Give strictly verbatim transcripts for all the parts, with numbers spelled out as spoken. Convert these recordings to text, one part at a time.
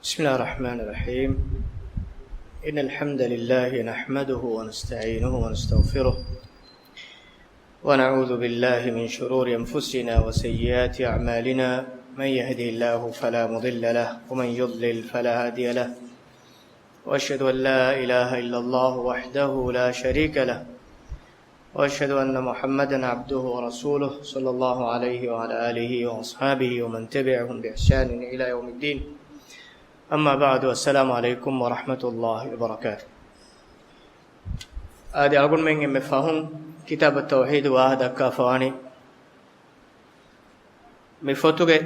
بسم الله الرحمن الرحيم. إن الحمد لله نحمده ونستعينه ونستغفره، ونعوذ بالله من شرور أنفسنا وسيئات أعمالنا. من يهده الله فلا مضل له، ومن يضلل فلا هادي له. وأشهد أن لا إله إلا الله وحده لا شريك له، وأشهد أن محمدا عبده ورسوله، صلى الله عليه وعلى آله وأصحابه ومن تبعهم بإحسان إلى يوم الدين. أما بعد، السلام عليكم ورحمة الله وبركاته. އާދެ، އަޅުގަނޑުމެން އެންމެ ފަހުން ކިތާބު ތައުޙީދު ވާހަކަ ދައްކާފަވާނީ. މި ފޮތުގެ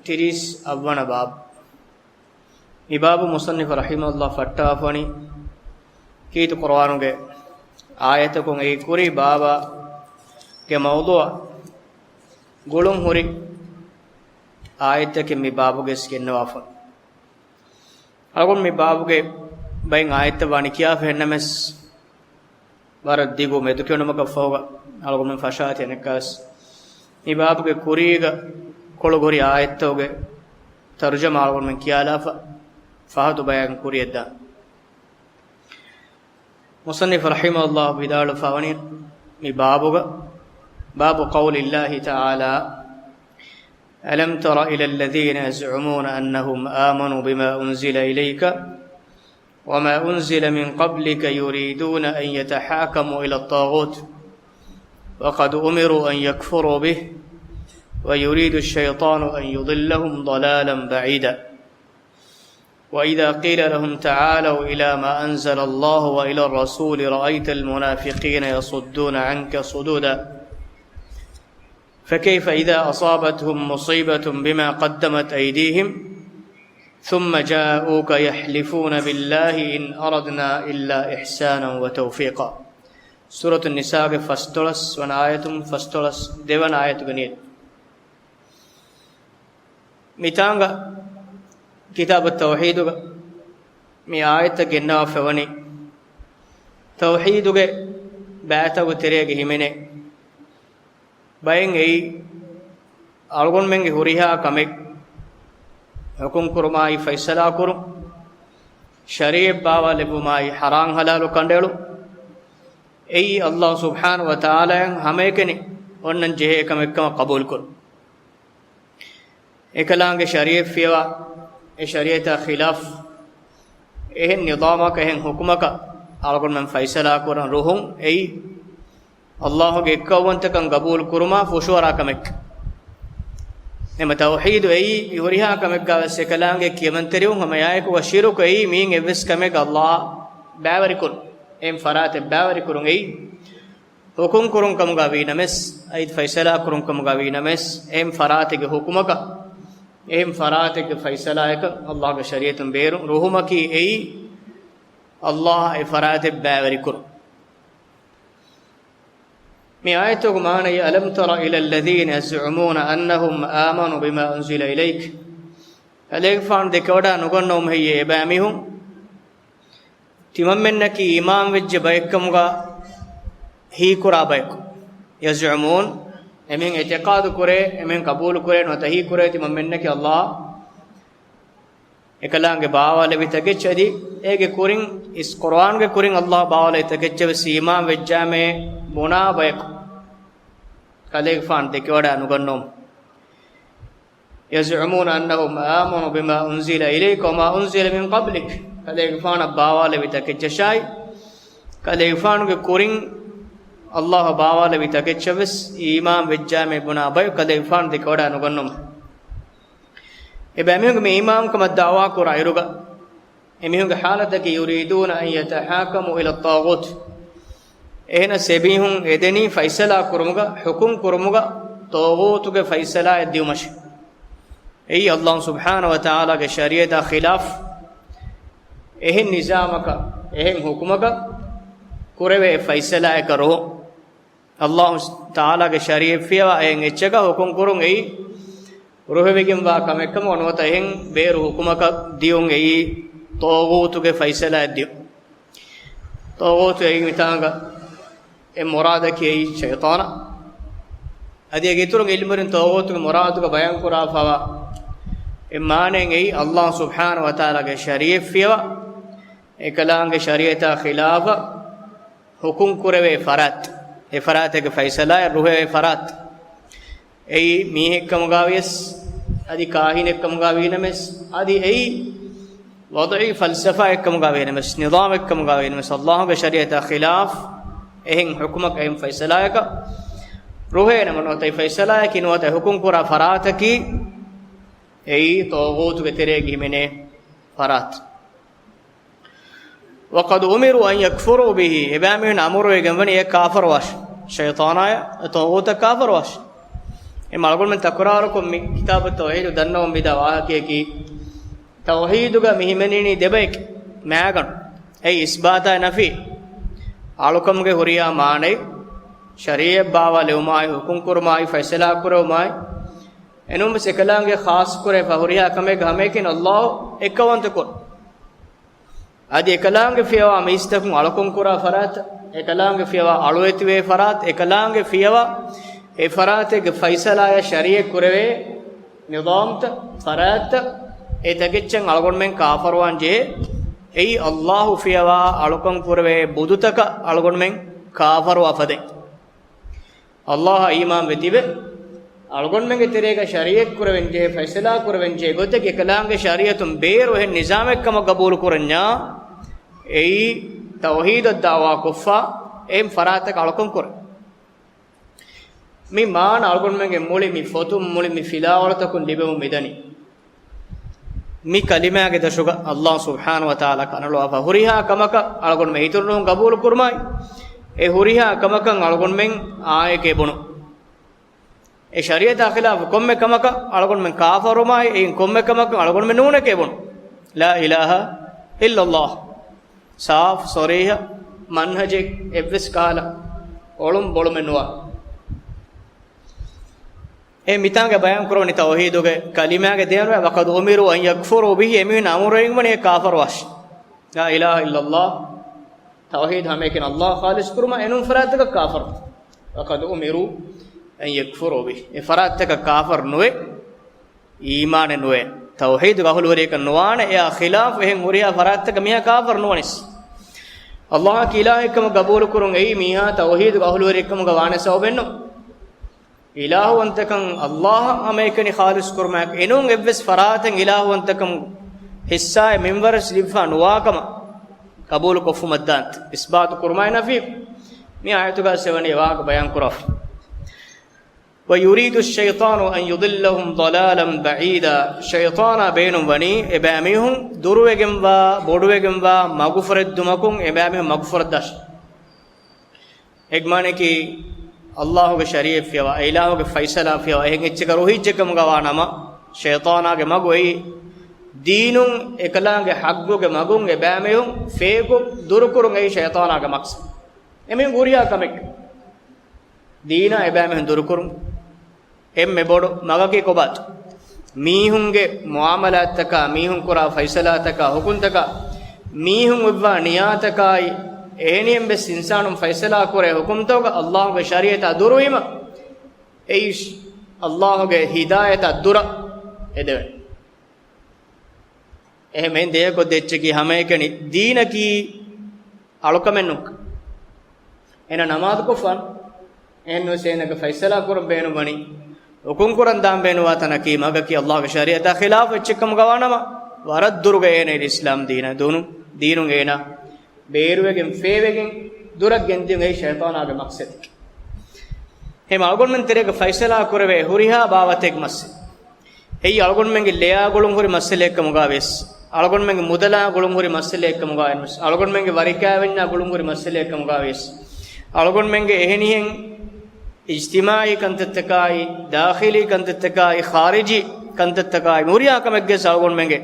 ތިރީސް އަށްވަނަ ބާބު. މި ބާބު މުޞައްނިފު ރަޙިމަހުﷲ ފައްޓާފަނީ ކީރިތި ޤުރުއާނުގެ އާޔަތަކުން. އެއީ ކުރީ ބާބުގެ މައުޟޫޢަށް ގުޅުން ހުރި އާޔަތްތަކެއް މި ބާބުގައި ގެންނަވާފަ. އަޅުގަނޑު މި ބާބުގެ ބައެއް އާޔަތްތައް ވާނީ ކިޔާފަ ހެންނަމެސް، ވަރަށް ދިގު މެދުކެވުނުމަކަށް ފަހުގަ އަޅުގަނޑުމެން ފަށާތީ އަނެއްކާވެސް. މި ބާބުގެ ކުރީގަ ކޮޅު ހުރި އާޔަތްތަކުގެ ތަރުޖަމާ އަޅުގަނޑުމެން ކިޔާލާފަ، ފަހަތު ބަޔާން ކުރިޔަށްދާން. މުޞައްނިފު ރަޙިމަހުﷲ ވިދާޅުވެފަވަނީ މި ބާބުގަ، باب قول الله تعالى: ألم تر إلى الذين يزعمون أنهم آمنوا بما أنزل إليك وما أنزل من قبلك يريدون أن يتحاكموا إلى الطاغوت وقد أمروا أن يكفروا به ويريد الشيطان أن يضلهم ضلالا بعيدا. وإذا قيل لهم تعالوا إلى ما أنزل الله وإلى الرسول رأيت المنافقين يصدون عنك صدودا. فكيف إذا أصابتهم مصيبة بما قدمت أيديهم ثم جاءوك يحلفون بالله إن أردنا إلا إحسانا وتوفيقا. ސޫރަތު ނިސާގެ ފަސްދޮޅަސް ވަނަ އާޔަތުން ފަސްދޮޅަސް ދެވަނަ އާޔަތުގެ ނިޔަތު. މިތާނގަ ކިތާބު ތައުޙީދުގަ މި އާޔަތްތައް ގެންނަވާފަވަނީ، ތައުޙީދުގެ ބައިތަކުގެ ތެރޭގަ ހިމެނޭ ބައެއް އެއީ، އަޅުގަނޑުމެންގެ ހުރިހާ ކަމެއް ޙުކުމް ކުރުމާއި ފައިސަލާ ކުރުން، ޝަރީޢަތް ބާވާލެއްވުމާއި ޙަރާމް ޙަލާލު ކަނޑައެޅުން، އެއީ ﷲ ސުބްޙާނަހޫ ވަތަޢާލާއަށް ހަމައެކަނި އޮންނަން ޖެހޭ ކަމެއްކަމަށް ޤަބޫލުކުރުން. އެކަލާނގެ ޝަރީޢަތް ފިޔަވާ، އެ ޝަރީޢަތާ ޚިލާފް އެހެން ނިޒާމަކަށް، އެހެން ޙުކުމަކަށް އަޅުގަނޑުމެން ފައިސަލާ ކުރަން ރުހުން އެއީ، ﷲ ގެ އެއްކައުވަންތަކަން ގަބޫލު ކުރުމާ ފުށުއަރާ ކަމެއް. ނަމަ ތައުޙީދު އެއީ މި ހުރިހާ ކަމެއްގަ ވެސް އެކަލާނގެ ކިޔަމަންތެރިވުން ހަމަ އެއާއެކު ޝިރުކު އެއީ މިއިން އެއްވެސް ކަމެއްގަ ﷲ ބައިވެރިކުރުން، އެހެން ފަރާތެއް ބައިވެރިކުރުން އެއީ. ޙުކުމް ކުރުން ކަމުގަ ވީ ނަމަވެސް، އައި ފައިސަލާ ކުރުން ކަމުގަ ވީ ނަމަވެސް، އެހެން ފަރާތެއްގެ ޙުކުމަކަށް، އެހެން ފަރާތެއްގެ ފައިސަލާއަކަށް ﷲ ގެ ޝަރީޢަތުން ބޭރުން ރުހުމަކީ އެއީ، ﷲ އެ ފަރާތެއް ބައިވެރިކުރުން. މި އާޔަތުގެ މާނައީ، ألم تر إلى الذين يزعمون أنهم آمنوا بما أنزل إليك. ކަލޭގެފާނު ދެކެވަޑައި ނުގަންނަވަމު ހެއްޔޭ އެބައިމީހުން؟ ތިމަންމެންނަކީ އީމާންވެއްޖެ ބައެއްކަމުގަ ހީކުރާ ބަޔަކު. يزعمون، އެމީހުން އިޢުތިޤާދު ކުރޭ، އެމީހުން ޤަބޫލު ކުރޭ، ނުވަތަ ހީކުރޭ ތިމަންމެންނަކީ ﷲ އެކަލާނގެ ބާވާލެވި ތަކެއްޗެއް އަދި އޭގެ ކުރިން އިސް ޤުރުއާންގެ ކުރިން ﷲ ބާވާލެވި ތަކެއްޗެއް ވެސް އީމާން ވެއްޖާމޭ ބުނާ ބަޔަކު. ކަލޭގެފާނު ދެކެވަޑައި ނުގަންނަވަމު. يزعمون أنهم آمنوا بما أنزل إليك وما أنزل من قبلك. ކަލޭގެފާނަށް ބާވާލެވި ތަކެއްޗަށާއި، ކަލޭގެފާނުގެ ކުރިން ﷲ ބާވާލެވި ތަކެއްޗަށް ވެސް އީމާން ވެއްޖާމޭ ބުނާ ބަޔަކު ކަލޭގެފާނު ދެކެވަޑައި ނުގަންނަވަމު. އެބައިމީހުންގެ މި އީމާންކަމަށް ދަޢުވާ ކުރާ އިރުގަ، އެމީހުންގެ ޙާލަތަކީ، يريدون أن يتحاكموا إلى الطاغوت. އެހެނަސް އެމީހުން އެދެނީ ފައިސަލާ ކުރުމުގަ، ޙުކުމް ކުރުމުގަ، ޠާޣޫތުގެ ފައިސަލާއެއް ދިއުމަށެ. އެއީ ﷲ ސުބްޙާނަހޫ ވަތަޢާލާގެ ޝަރީޢަތާ ޚިލާފް އެހެން ނިޒާމަކަށް، އެހެން ޙުކުމަކަށް ކުރެވޭ ފައިސަލާއަކަށް ރުހުން. ﷲ ތަޢާލާގެ ޝަރީޢަތް ފިޔަވާ އެހެން އެއްޗަކަށް ޙުކުމް ކުރުން އެއީ ރުހެވިގެންވާ ކަމެއްކަމަށް ނުވަތަ އެހެން ބޭރު ޙުކުމަކަށް ދިޔުން އެއީ ޠާޣޫތުގެ ފައިސަލާއެއް ދިޔުން. ޠާޣޫތު އެއީ މިތާނގަ އެ މުރާދަކީ އެއީ ޝައިޠާނާ. އަދި އޭގެ އިތުރުން ޢިލްމުވެރިން ޠާޣޫތުގެ މުރާދުގަ ބަޔާން ކުރާފަވާ އެ މާނައިން އެއީ އައްލާހު ސުބްޙާނަހު ވަތަޢާލާގެ ޝަރީޢަތް ފިޔަވާ، އެކަލާނގެ ޝަރީޢަތާ ޚިލާފަށް ޙުކުމް ކުރެވޭ ފަރާތް، އެ ފަރާތެއްގެ ފައިސަލާއެއް ރުހެވޭ ފަރާތް. އެއީ މީހެއްކަމުގައިވިޔަސް، އަދި ކާހިނެއްކަމުގައިވީނަމަވެސް، އަދި އެއީ ވަޟުޢީ ފަލްސަފާއެއްކަމުގައިވީނަމަވެސް، ނިޒާމެއްކަމުގައިވީނަމަވެސް، އައްލާހުގެ ޝަރީޢަތާ ޚިލާފް އެހެން ޙުކުމަކަށް، އެހެން ފައިސަލާއަކަށް ރުހޭނަމަ ނުވަތަ އެ ފައިސަލާއަކީ ނުވަތަ އެ ޙުކުމް ކުރާ ފަރާތަކީ، އެއީ ޠާޣޫތުގެ ތެރޭގަ ހިމެނޭ ފަރާތް. وقد أمروا أن يكفروا به، އެބައިމީހުން އަމުރުވެގެންވަނީ އެ ކާފަރުވާށި. ޝައިޠާނާއާ އެ ޠާޣޫތަށް ކާފަރުވާށި. އެ އަޅުގަނޑުމެން ތަކުރާރުކޮށް މި ކިތާބު ތައުޙީދު ދަންނަވަން މިދާ ވާހަކަޔަކީ، ތައުޙީދުގަ މި ހިމެނީނީ ދެބަޔަކީ މައިގަނޑު. އެއީ އިސްބާތާއި ނަފީ. އަޅުކަމުގެ ހުރިހާ މާނައެއް، ޝަރީޢަތް ބާވާލެވުމާއި، ޙުކުމް ކުރުމާއި، ފައިސަލާ ކުރެވުމާއި، އެނޫންވެސް އެކަލާނގެ ޚާއްޞަކުރެވިފަ ހުރިހާ ކަމެއްގެ ހަމައެކަނި އައްލާހު އެއްކައުވަންތަ ކުރުން. އަދި އެކަލާނގެ ފިޔަވާ މީސްތަކުން އަޅުކަން ކުރާ ފަރާތް، އެކަލާނގެ ފިޔަވާ އަޅުވެތިވޭ ފަރާތް، އެކަލާނގެ ފިޔަވާ އެ ފަރާތެއްގެ ފައިސަލާޔާ ޝަރީޢަތް ކުރެވޭ ނިޒާމްތައް، ފަރާތްތައް، އެ ތަކެއްޗަށް އަޅުގަނޑުމެން ކާފަރުވާން ޖެހޭ. އެއީ އައްލާހު ފިޔަވާ އަޅުކަން ކުރެވޭ ބުދުތަކަށް އަޅުގަނޑުމެން ކާފަރުވާ ފަދައިން. އައްލާހަށް އީމާންވެ ތިބެ، އަޅުގަނޑުމެންގެ ތެރޭގަ ޝަރީޢަތް ކުރެވެން ޖެހޭ، ފައިސަލާ ކުރެވެން ޖެހޭ ގޮތަކީ އެކަލާނގެ ޝަރީޢަތުން ބޭރު އެހެން ނިޒާމެއް ކަމަށް ގަބޫލު ކުރަންޏާ، އެއީ ތައުޙީދަށް ދަޢުވާ ކޮށްފަ އެހެން ފަރާތަކަށް އަޅުކަން ކުރޭ. މި މާނަ އަޅުގަނޑުމެންގެ މުޅި މި ފޮތުން، މުޅި މި ފިލާވަޅުތަކުން ލިބެމުން މިދަނީ. މި ކަލިމާގެ ދަށުގަ އައްލާހު ސުބްޙާނަހު ވަތަޢާލާ ކަނުލުވާފަ ހުރިހާ ކަމަކަށް އަޅުގަނޑުމެން އިތުރުނޫން ގަބޫލު ކުރުމާއި، އެ ހުރިހާ ކަމަކަށް އަޅުގަނޑުމެން އާނއެކޭ ބުނުން. އެ ޝަރީޢަތާ ޚިލާފު ކޮންމެ ކަމަކަށް އަޅުގަނޑުމެން ކާފަރުވުމާއި، އެއިން ކޮންމެ ކަމަކަށް އަޅުގަނޑުމެން ނޫނެކޭ ބުނުން. ލާ އިލާހަ އިއްލައްލާހު. ސާފު ސޮރީޙަ މަންހަޖެއް އެއްވެސް ކަހަލަ އޮޅުން ބޮޅުމެއް ނުވާ. އެ މިތާނގެ ބަޔާން ކުރަވަނީ ތައުޙީދުގެ ކަލިމާގެ ދެވަނަ، وقد أمروا أن يكفروا به، އެމީހުން އަމުރުވެގެންވަނީ އެ ކާފަރުވާށި. لا إله إلا الله، ތައުޙީދު ހަމައެކަނި އައްލާހު ޚާލިޞް ކުރުމަށް، އެނޫން ފަރާތްތަކަށް ކާފަރު. وقد أمروا أن يكفروا به، އެ ފަރާތްތަކަށް ކާފަރު ނުވެ، އީމާނެއް ނުވެ، ތައުޙީދުގެ އަހުލުވެރިއެއްކަން ނުވާނެ. އެއާ ޚިލާފު އެހެން ހުރިހާ ފަރާތްތަކަށް މީހާ ކާފަރު ނުވަނީސް. އައްލާހަކީ އިލާހެއްކަމަށް ގަބޫލުކުރުން އެއީ މީހާ ތައުޙީދުގެ އަހުލުވެރިއެއްކަމުގަ ވާނެ ސަބަބެއް ނޫން. އިލާހުވަންތަކަން އައްލާހަށް ހަމައެކަނި ޚާލިޞް ކުރުމާއެކު، އެނޫން އެއްވެސް ފަރާތެއް އިލާހުވަންތަކަމުގެ ޙިއްޞާއެއް މިންވަރެއް ލިބިފަ ނުވާކަމަށް ގަބޫލު ކޮށްފުމަށްދާން އިސްބާތު ކުރުމާއި ނަފީ. މި އާޔަތުގައި ސެވަނީ ވާހަކަ ބަޔާން ކުރާފަ. ويريد الشيطان أن يضلهم ضلالا بعيدا، ޝައިޠާނާ ބޭނުން ވަނީ އެބައިމީހުން ދުރުވެގެންވާ، ބޮޑުވެގެންވާ، މަގުފުރެއްދުމަކުން އެބައިމީހުން މަގުފުރައްދާށޭ. އެގްމާނަކީ އައްލާހުގެ ޝަރީޢަތް ފިޔަވާ، އެ އިލާހުގެ ފައިސަލާ ފިޔަވާ، އެހެން އެއްޗަކަށް ރުހިއްޖެކަމުގަ ވާނަމަ، ޝައިޠާނާގެ މަގު އެއީ ދީނުން އެކަލާނގެ ޙައްޤުގެ މަގުން އެބައިމީހުން ފޭކޮށް ދުރުކުރުން އެއީ ޝައިޠާނާގެ މަޤްޞަދު. އެމީހުން ހުރިހާ ކަމެއް ދީނާ އެބައިމީހުން ދުރުކުރުން. އެންމެ ބޮޑު މަގަކީ ކޮބާތޯ؟ މީހުންގެ މުޢާމަލާތްތަކާ، މީހުން ކުރާ ފައިސަލާތަކާ، ޙުކުމްތަކާ، މީހުން އޮއްވާ ނިޔާތަކާއި، އެހެނިހެން ވެސް އިންސާނުން ފައިސަލާ ކުރޭ ޙުކުމްތަކުގަ އައްލާހުގެ ޝަރީޢަތާ ދުރުވީމަ، އެއީ އައްލާހުގެ ހިދާޔަތާ ދުރަށް އެދެވޭ. އެހެން ދެޔަކޮށް ދެއްޗަކީ ހަމައެކަނި ދީނަކީ އަޅުކަމެއް ނޫން. އޭނަ ނަމާދު ކޮށްފާނެ. އެހެން ނުވެސް އޭނަގެ ފައިސަލާ ކުރަން ބޭނުންވަނީ، ޙުކުމް ކުރަން ދާން ބޭނުންވާ ތަނަކީ މަގަކީ އައްލާހުގެ ޝަރީޢަތާ ޚިލާފު އެއްޗެއްކަމުގަ ވާނަމަ، ވަރަށް ދުރުގަ އޭނަ އިސްލާމް ދީނަށް ދޫނު، ދީނުން އޭނަ ބޭރުވެގެން ފޭވެގެން ދުރަށް ގެންދިޔުން އެއީ ޝައިޠާނާގެ މަޤްޞަދެކޭ. އެހެން އަޅުގަނޑުމެން ތެރޭގަ ފައިސަލާ ކުރެވޭ ހުރިހާ ބާވަތެއްގެ މައްސަލަ. އެއީ އަޅުގަނޑުމެންގެ ލެޔާ ގުޅުން ހުރި މައްސަލައެއްކަމުގަ ވިޔަސް، އަޅުގަނޑުމެންގެ މުދަލާ ގުޅުން ހުރި މައްސަލައެއްކަމުގަ ވިޔަސް، އަޅުގަނޑުމެންގެ ވަރިކައިވެންޏާ ގުޅުން ހުރި މައްސަލައެއްކަމުގަ ވިޔަސް، އަޅުގަނޑުމެންގެ އެހެނިހެން އިޖްތިމާޢީ ކަންތައްތަކާއި، ދާޚިލީ ކަންތައްތަކާއި، ޚާރިޖީ ކަންތައްތަކާއި، ހުރިހާ ކަމެއްގެ ވެސް އަޅުގަނޑުމެންގެ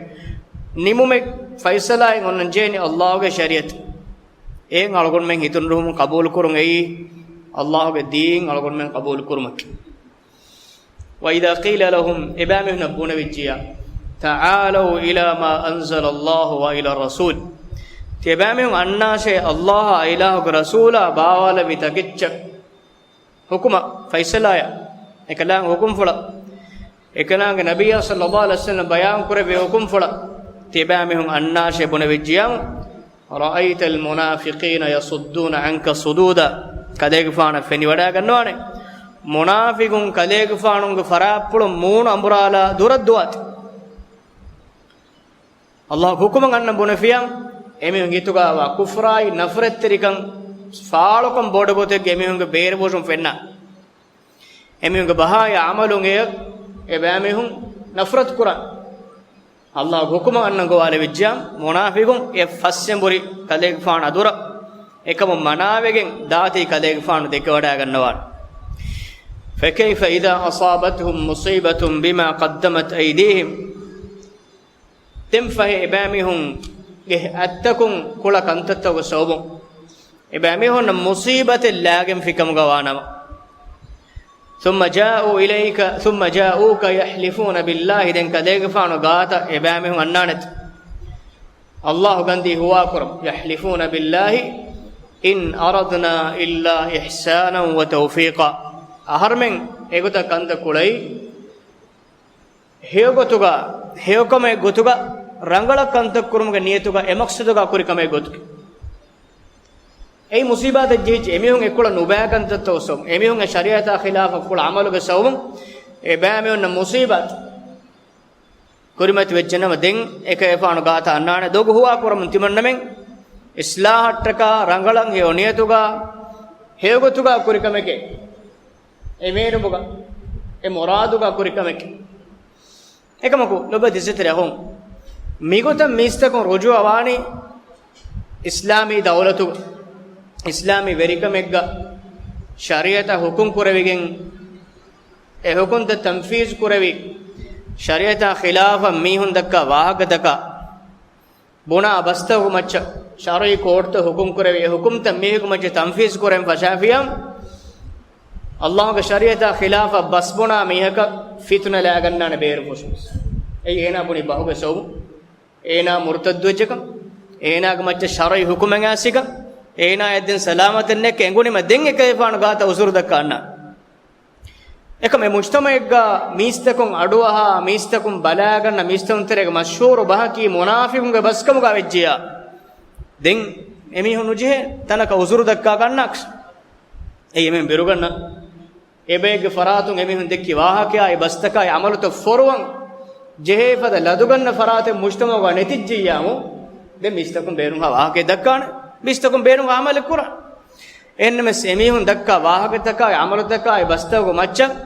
ނިމުމެއް ފައިސަލާއެއް އޮންނަން ޖެހެނީ އައްލާހުގެ ޝަރީޢަތު. އެއިން އަޅުގަނޑުމެން ހިތުން ރުހުމުން ޤަބޫލު ކުރުން އެއީ އައްލާހުގެ ދީން އަޅުގަނޑުމެން ޤަބޫލު ކުރުމަކީ. وإذا قيل لهم، އެބައިމީހުނަށް ބުނެވިއްޖިއްޔާ، تعالوا إلى ما أنزل الله وإلى الرسول، ތިޔަބައިމީހުން އަންނާށޭ އައްލާހާ އިލާހުގެ ރަސޫލާ ބާވާލެއްވި ތަކެއްޗަށް، ޙުކުމަށް، ފައިސަލާއަށް، އެކަލާނގެ ޙުކުމްފުޅަށް. އެކަލާނގެ ނަބިއްޔާ ޞައްލައްލާހު ޢަލައިހި ވަސައްލަމަ ބަޔާން ކުރެއްވި ހުކުމްފުޅަށް ތިބާމީހުން އަންނާށޭ ބުނެވިއްޖިޔާމު، رأيت المنافقين يصدون عنك صدودا. ކަލޭގެފާނަށް ފެނިވަޑައިގަންނަވާނެ، މުނާފިގުން ކަލޭގެފާނުގެ ފަރާތްޕުޅުން މޫނު އަނބުރާލާ ދުރަށް ދުވާތި. އައްލާހު ހުކުމަށް އަންނަން ބުނެފިޔާ، އެމީހުން ހިތުގައިވާ ކުފްރާއި ނަފްރަތްތެރިކަން ފާޅުކަން ބޮޑު ގޮތެއްގެ އެމީހުންގެ ބޭރުފުށުން ފެންނާ. އެމީހުންގެ ބަހާއި އަމަލުން އެ، އެބައިމީހުން ނަފްރަތު ކުރާ. އައްލާހު ހުކުމަށް އަންނަން ގޮވާލެވިއްޖިޔާ، މުނާފިގުން އެ ފަސްއެނބުރި ކަލޭގެފާނު އަދުރަށް އެކަމުން މަނާވެގެން ދާތީ ކަލޭގެފާނު ދެކެވަޑައިގަންނަވާނެ. فكيف إذا أصابتهم مصيبة بما قدمت أيديهم. ދެން ފަހެ އެބައިމީހުންގެ އަތްތަކުން ކުޅަ ކަންތައްތަކުގެ ސަބަބުން އެބައިމީހުންނަށް މުޞީބަތެއް ލާގެންފި ކަމުގަ ވާނަމަ، ثم جاءوا إليك، ثم جاءوك يحلفون بالله، ދެން ކަލޭގެފާނު ގާތަށް އެބައިމީހުން އަންނާނެތަ؟ އައްލާހު ގަންދީ ހުވާކުރަމު، يحلفون بالله إن أردنا إلا إحسانا وتوفيقا. އަހަރުމެން އެގޮތަށް ކަންތައް ކުޅައީ ހެޔޮގޮތުގަ، ހެޔޮކަމެއް ގޮތުގަ، ރަނގަޅަށް ކަންތައް ކުރުމުގެ ނިޔަތުގަ، އެ މަޤްޞަދުގަ ކުރި ކަމެއް ގޮތުގަ. އެއީ މުޞީބާތެއް ޖެހިއްޖެ، އެމީހުން އެ ކުޅަ ނުބައި ކަންތައްތައް ސަބަބުން، އެމީހުން އެ ޝަރީޢަތާ ޚިލާފަށް ކުޅަ ޢަމަލުގެ ސަބަބުން އެބައިމީހުންނަށް މުޞީބާތެއް ކުރިމަތި ވެއްޖެނަމަ، ދެން އެކަލޭގެފާނު ގާތަށް އަންނާނެ ދޮގު ހުވާ ކުރަމުން ތިމަންނަމެން އިޞްލާޙަށްޓަކާ ރަނގަޅަށް ހެޔޮ ނިޔަތުގަ، ހެޔޮގޮތުގަ ކުރި ކަމެކޭ. އެ މޭރުމުގަ އެ މުރާދުގަ ކުރި ކަމެކޭ. އެކަމަކު ލޮބުވެތި އިއްޒަތްތެރި އަޚުން، މިގޮތަށް މީސްތަކުން ރުޖޫޢަވާނީ އިސްލާމީ ދައުލަތުގަ، އިސްލާމީ ވެރިކަމެއްގަ، ޝަރީޢަތަށް ޙުކުމް ކުރެވިގެން، އެ ޙުކުމްތައް ތަންފީޒު ކުރެވި، ޝަރީޢަތާ ޚިލާފަށް މީހުން ދައްކާ ވާހަކަތަކާ، ބުނާ ބަސްތަކުގެ މައްޗަށް ޝަރުޢީ ކޯޓްތައް ޙުކުމް ކުރެވި، އެ ޙުކުމްތައް މީހުންގެ މައްޗަށް ތަންފީޒު ކުރަން ފަށާފިޔާ، އައްލާހުގެ ޝަރީޢަތާ ޚިލާފަށް ބަސް ބުނާ މީހަކަށް ފިތުނަ ލާގަންނާނެ ބޭރުފުށުން. އެއީ އޭނާ ބުނި ބަހުގެ ސަބަބުން، އޭނާ މުރުތައްދުވެއްޖެކަން، އޭނާގެ މައްޗަށް ޝަރުޢީ ޙުކުމެއް އައިސްކަން، އޭނާއަށް ދެން ސަލާމަތެއް ނެތްކަން އެނގުނީމަ ދެން އެކަލޭގެފާނު ގާތަށް ޢުޛުރު ދައްކާ އަންނާނެ. އެކަމް އެ މުޖްތަމަޢެއްގަ މީސްތަކުން އަޑުއަހާ، މީސްތަކުން ބަލާގަންނަ، މީސްތަކުން ތެރޭގަ މަޝްހޫރު ބަހަކީ މުނާފިޤުންގެ ބަސްކަމުގަ ވެއްޖިޔާ، ދެން އެމީހުން ނުޖެހޭ ތަނަކަށް ޢުޛުރު ދައްކާ ގަންނާކަށް. އެއީ އެމީހުން ބިރުގަންނަ، އެބައެއްގެ ފަރާތުން އެމީހުން ދެއްކި ވާހަކައާއި ބަސްތަކާއި ޢަމަލުތައް ފޮރުވަން ޖެހޭ ފަދަ ލަދުގަންނަ ފަރާތެއް މުޖްތަމަޢުގަ ނެތިއްޖިއްޔާމު، ދެން މީސްތަކުން ބޭރުންހާ ވާހަކައެއް ދައްކާނެ، މީސްތަކުން ބޭރުން ޢަމަލެއް ކުރާނެ. އެހެންނަމަވެސް އެމީހުން ދައްކާ ވާހަކަތަކާއި ޢަމަލުތަކާއި ބަސްތަކުގެ މައްޗަށް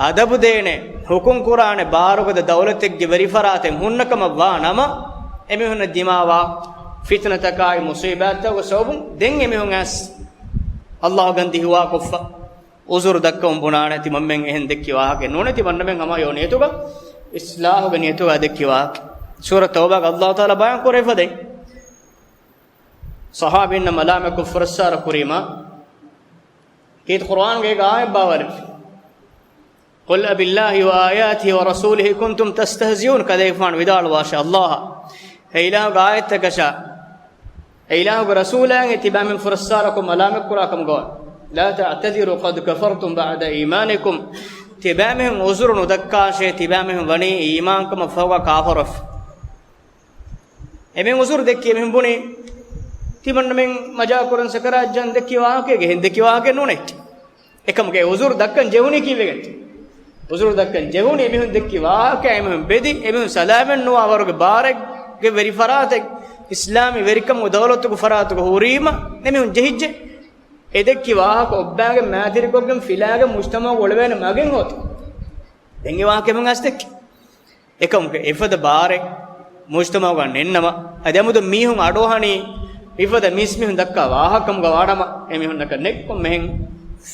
އަދަބު ދޭނެ، ޙުކުމް ކުރާނެ ބާރުގަދަ ދައުލަތެއްގެ ވެރިފަރާތެއް ހުންނަ ކަމަށް ވާ ނަމަ، އެމީހުންނަށް ދިމާވާ ފިތުނަތަކާއި މުޞީބާތްތަކުގެ ސަބަބުން ދެން އެމީހުން އައިސް އައްލާހު ގަންދީ ހުވާކޮށްފަ ޢުޛުރު ދައްކަމުން ބުނާނެ. ތިމަންމެން އެހެން ދެއްކި ވާހަކައެއް ނޫނޭ، ތިމަންނަމެން ހަމަ ހެޔޮ ނިޔަތުގަ، އިޞްލާޙުގެ ނިޔަތުގަ ދެއްކި ވާހަކަ. ސޫރަ ތައުބާގަ އައްލާހު ތަޢާލާ ބަޔާން ކުރެވިފަދައިން، ޞަޙާބީންނަށް މަލާމަތްކޮށް ފުރައްސާރަ ކުރީމާ، ކީރިތި ޤުރްއާނުގައި އާޔަތް ބާވާލެއްވި، قل أب الله وآياته ورسوله كنتم تستهزئون. ކަލޭގެފާނު ވިދާޅުވާށޭ، އައްލާހާ، އެ އިލާހުގެ އާޔަތްތަކަށާ، އެ އިލާހުގެ ރަސޫލާއިން ތިބާމެން ފުރައްސާރަކޮށް މަލާމަތްކުރާ ކަމުގަ، لا تعتذروا قد كفرتم بعد إيمانكم. ތިބާމެން ޢުޛުރު ނުދައްކާށޭ، ތިބާމެން ވަނީ އީމާންކަމަށް ފަހުގަ ކާފަރުވެފަ. އެމެން ޢުޛުރު ދެއްކި އެމީހުން ބުނީ، ތިމަންނަމެން މަޖާކުރަން ސަކަރާތް ޖަން ދެއްކި ވާހަކައެއް އެހެން ދެއްކި ވާހަކައެއް ނޫނޭ. އެކަމުގެ ޢުޛުރު ދައްކަން ޖެހުނީ ކީއްވެގެންތަ؟ ޢުޛުރު ދައްކަން ޖެހުނީ އެމީހުން ދެއްކި ވާހަކަ، އެމީހުން ބެދި، އެމީހުން ސަލާމަތް ނުވާ ވަރުގެ ބާރެއްގެ ވެރި ފަރާތެއް، އިސްލާމީ ވެރިކަމުގެ ދައުލަތުގެ ފަރާތުގަ ހުރީމަ، އެމީހުން ޖެހިއްޖެ. އެ ދެއްކި ވާހަކަ އޮއްބާގެން މައިތިރިކޮށްގެން ފިލާގެން މުޖްތަމަޢުގަ އުޅެވޭނެ މަގެއް ހޯދަން. ދެން އެ ވާހަކަ އެމީހުން އައިސް ދެއްކި. އެކަމުގެ އެފަދަ ބާރެއް މުޖްތަމަޢުގަ ނެތްނަމަ، އަދި އަމުދު މީހުން އަޑުއަހަނީ މިފަދަ މީސްމީހުން ދައްކާ ވާހަކަ ކަމުގަ ވާނަމަ، އެމީހުންނަކަށް ނެތް ކޮންމެހެން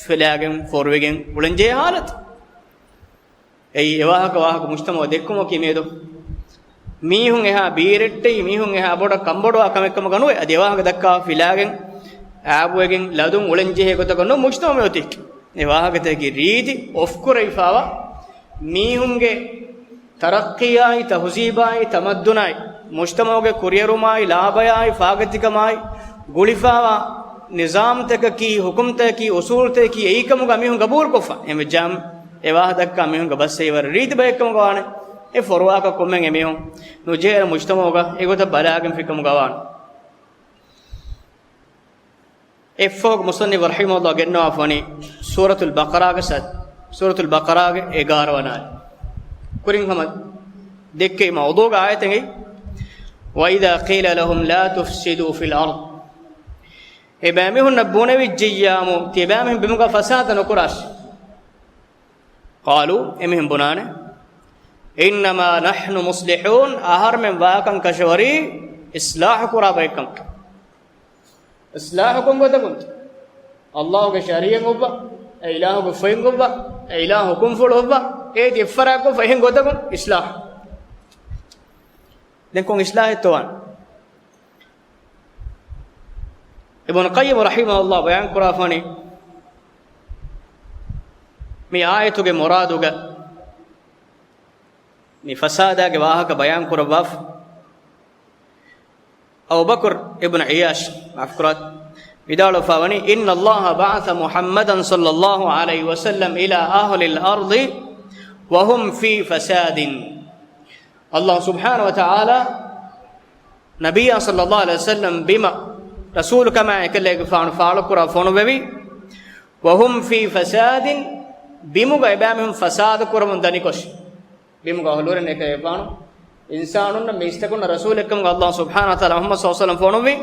ފިލާގެން ފޯރުވެގެން އުޅެންޖެހޭ ހާލަތު. އެއީ އެވާހަކަ ވާހަކަ މުޖްތަމަޢު ދެއްކުމަކީ މިއަދު މީހުން އެހާ ބީރެއްޓެއް، މީހުން އެހާ ބޮޑަށް ކަންބޮޑުވާ ކަމެއް ކަމަކަށް ނުވޭ. އަދި އެވާހަކަ ދައްކާ ފިލާގެން އާބުވެގެން ލަދުން އުޅެންޖެހޭ ގޮތަކަށް ނޫން މުޖްތަމަޢު މިއޮތީ. އެ ވާހަކަތަކަކީ ރީތި އޮފްކުރެވިފާވާ މީހުންގެ ތަރައްޤީއާއި، ތަހުޒީބާއި، ތަމައްދުނާއި، މުޖްތަމަޢުގެ ކުރިއެރުމާއި، ލާބަޔާއި، ފާގަތިކަމާއި ގުޅިފާވާ ނިޒާމްތަކަކީ، ޙުކުމްތަކަކީ، އުސޫލްތަކަކީ އެއީ ކަމުގަ މީހުން ގަބޫލުކޮށްފަ. އެހެންވެއްޖާމަ އެ ވާހަކަ ދައްކާ މީހުންގެ ބަސް އެއްވަރު ރީތި ބައެއްކަމުގަ ވާނެ. އެ ފޮރުވާކަށް ކޮންމެ އެމީހުން ނުޖެހޭ މުޖްތަމަޢުގަ އެގޮތަށް ބަލާގެންފިކަމުގަ ވާނެ. އެއްފަހަކު މުޞައްނިފު ރަޙިމަހުﷲ ގެންނަވާފަވަނީ ސޫރަތުލް ބަޤަރާގެ ސަ-، ސޫރަތުލް ބަޤަރާގެ އެގާރަ ވަނަ އާޔަތް. ކުރިން ހަމަ ދެއްކެވި މައުޟޫޢުގެ އާޔަތެއް. وَإِذَا قِيلَ لَهُمْ لَا تُفْسِدُوا فِي الْأَرْضِ. އެބައިމީހުންނަށް ބުނެވިއްޖެއްޔާމު، ތިޔަބައިމީހުން ބިމުގަ ފަސާދަ ނުކުރާށި. قَالُوا، އެމީހުން ބުނާނެ، إِنَّمَا نَحْنُ مُصْلِحُونَ، އަހަރުމެން ވާކަން ކަށަވަރީ އިޞްލާޙު ކުރާ ބައެއްކަން. އިޞްލާޙު ކޮން ގޮތަކުން؟ ﷲގެ ޝަރީޢަތް އޮއްވާ، އެ އިލާހުގެ ފޮތް އޮއްވާ، އެ އިލާހު ހުކުމްފުޅު އޮއްވާ، އޭތި އެއްފަރާތްކޮށްފަ އެހެން ގޮތަކުން އިޞްލާޙު. ދެން ކޮން އިޞްލާޙެއްތޯ ވާން؟ އިބްނު ޤައްޔިމް ރަޙިމަހުﷲ ބަޔާން ކުރާފަނީ، މި އާޔަތުގެ މުރާދުގަ މި ފަސާދާގެ ވާހަކަ ބަޔާން ކުރައްވާފަ. އަބޫ ބަކުރު އިބްނު ޢައްޔާޝް، މާފުކުރާތި، ވިދާޅުވެފަވަނީ، إِنَّ اللَّهَ بَعَثَ مُحَمَّدًا صَلَّى اللَّهُ عَلَيْهِ وَسَلَّمَ إِلَى أَهْلِ الْأَرْضِ وَهُمْ فِي فَسَادٍ. ﷲ ސުބްޙާނަހޫ ވަތަޢާލާ ނަބިއްޔާ ޞައްލައްލާހު ޢަލައިހި ވަސައްލަމް ބިމަށް ރަސޫލުކަމާ އެކަލޭގެފާނު ފާޅުކުރާ ފޮނުއްވެވި، وَهُمْ فِي فَسَادٍ، ބިމުގަ އެބައިމީހުން ފަސާދަ ކުރަމުން ދަނިކޮށް. ބިމުގަ އަހުލުވެރިން އެކަލޭގެފާނު އިންސާނުންނަށް މީސްތަކުންނަށް ރަސޫލެއްކަމުގަ ﷲ ސުބްޙާނަހޫ ވަތަޢާލާ މުޙައްމަދު ޞައްލައްލާހު ޢަލައިހި ވަސައްލަމް ފޮނުއްވި،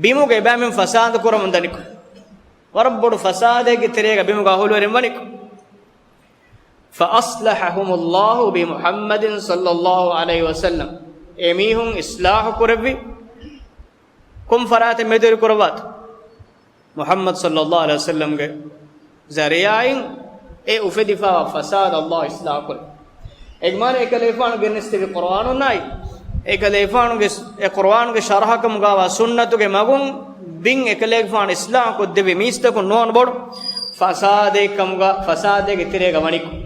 ބިމުގަ އެބައިމީހުން ފަސާދަ ކުރަމުން ދަނިކޮށް. ވަރަށް ބޮޑު ފަސާދައެއްގެ ތެރޭގަ ބިމުގަ އަހުލުވެރިން ވަނިކޮށް. فَأَصْلَحَهُمُ اللَّهُ بِمُحَمَّدٍ صَلَّى اللَّهُ عَلَيْهِ وَسَلَّمَ، އެމީހުން އިޞްލާޙު ކުރެއްވި. ކޮން ފަރާތެއް މެދުވެރި ކުރައްވާތޯ؟ މުޙައްމަދު ޞައްލައްލާހު ޢަލައިހި ވަސައްލަމްގެ ޒަރީޢާއިން އެ އުފެދިފައިވާ ފަސާދަ ﷲ އިޞްލާޙު ކުރޭ. އެގެ މާނަ އެކަލޭގެފާނު ގެނެސްދެއްވި ޤުރުއާނުންނާއި، އެކަލޭގެފާނުގެ ސް-، އެ ޤުރުއާނުގެ ޝަރަޙަކަމުގަވާ ސުންނަތުގެ މަގުން ބިން އެކަލޭގެފާނު އިޞްލާޙު ކޮށްދެއްވި މީސްތަކުން ނުވަނަ ބޮޑު ފަސާދައެއްކަމުގަ، ފަސާދައިގެ ތެރޭގަ ވަނިކޮށް.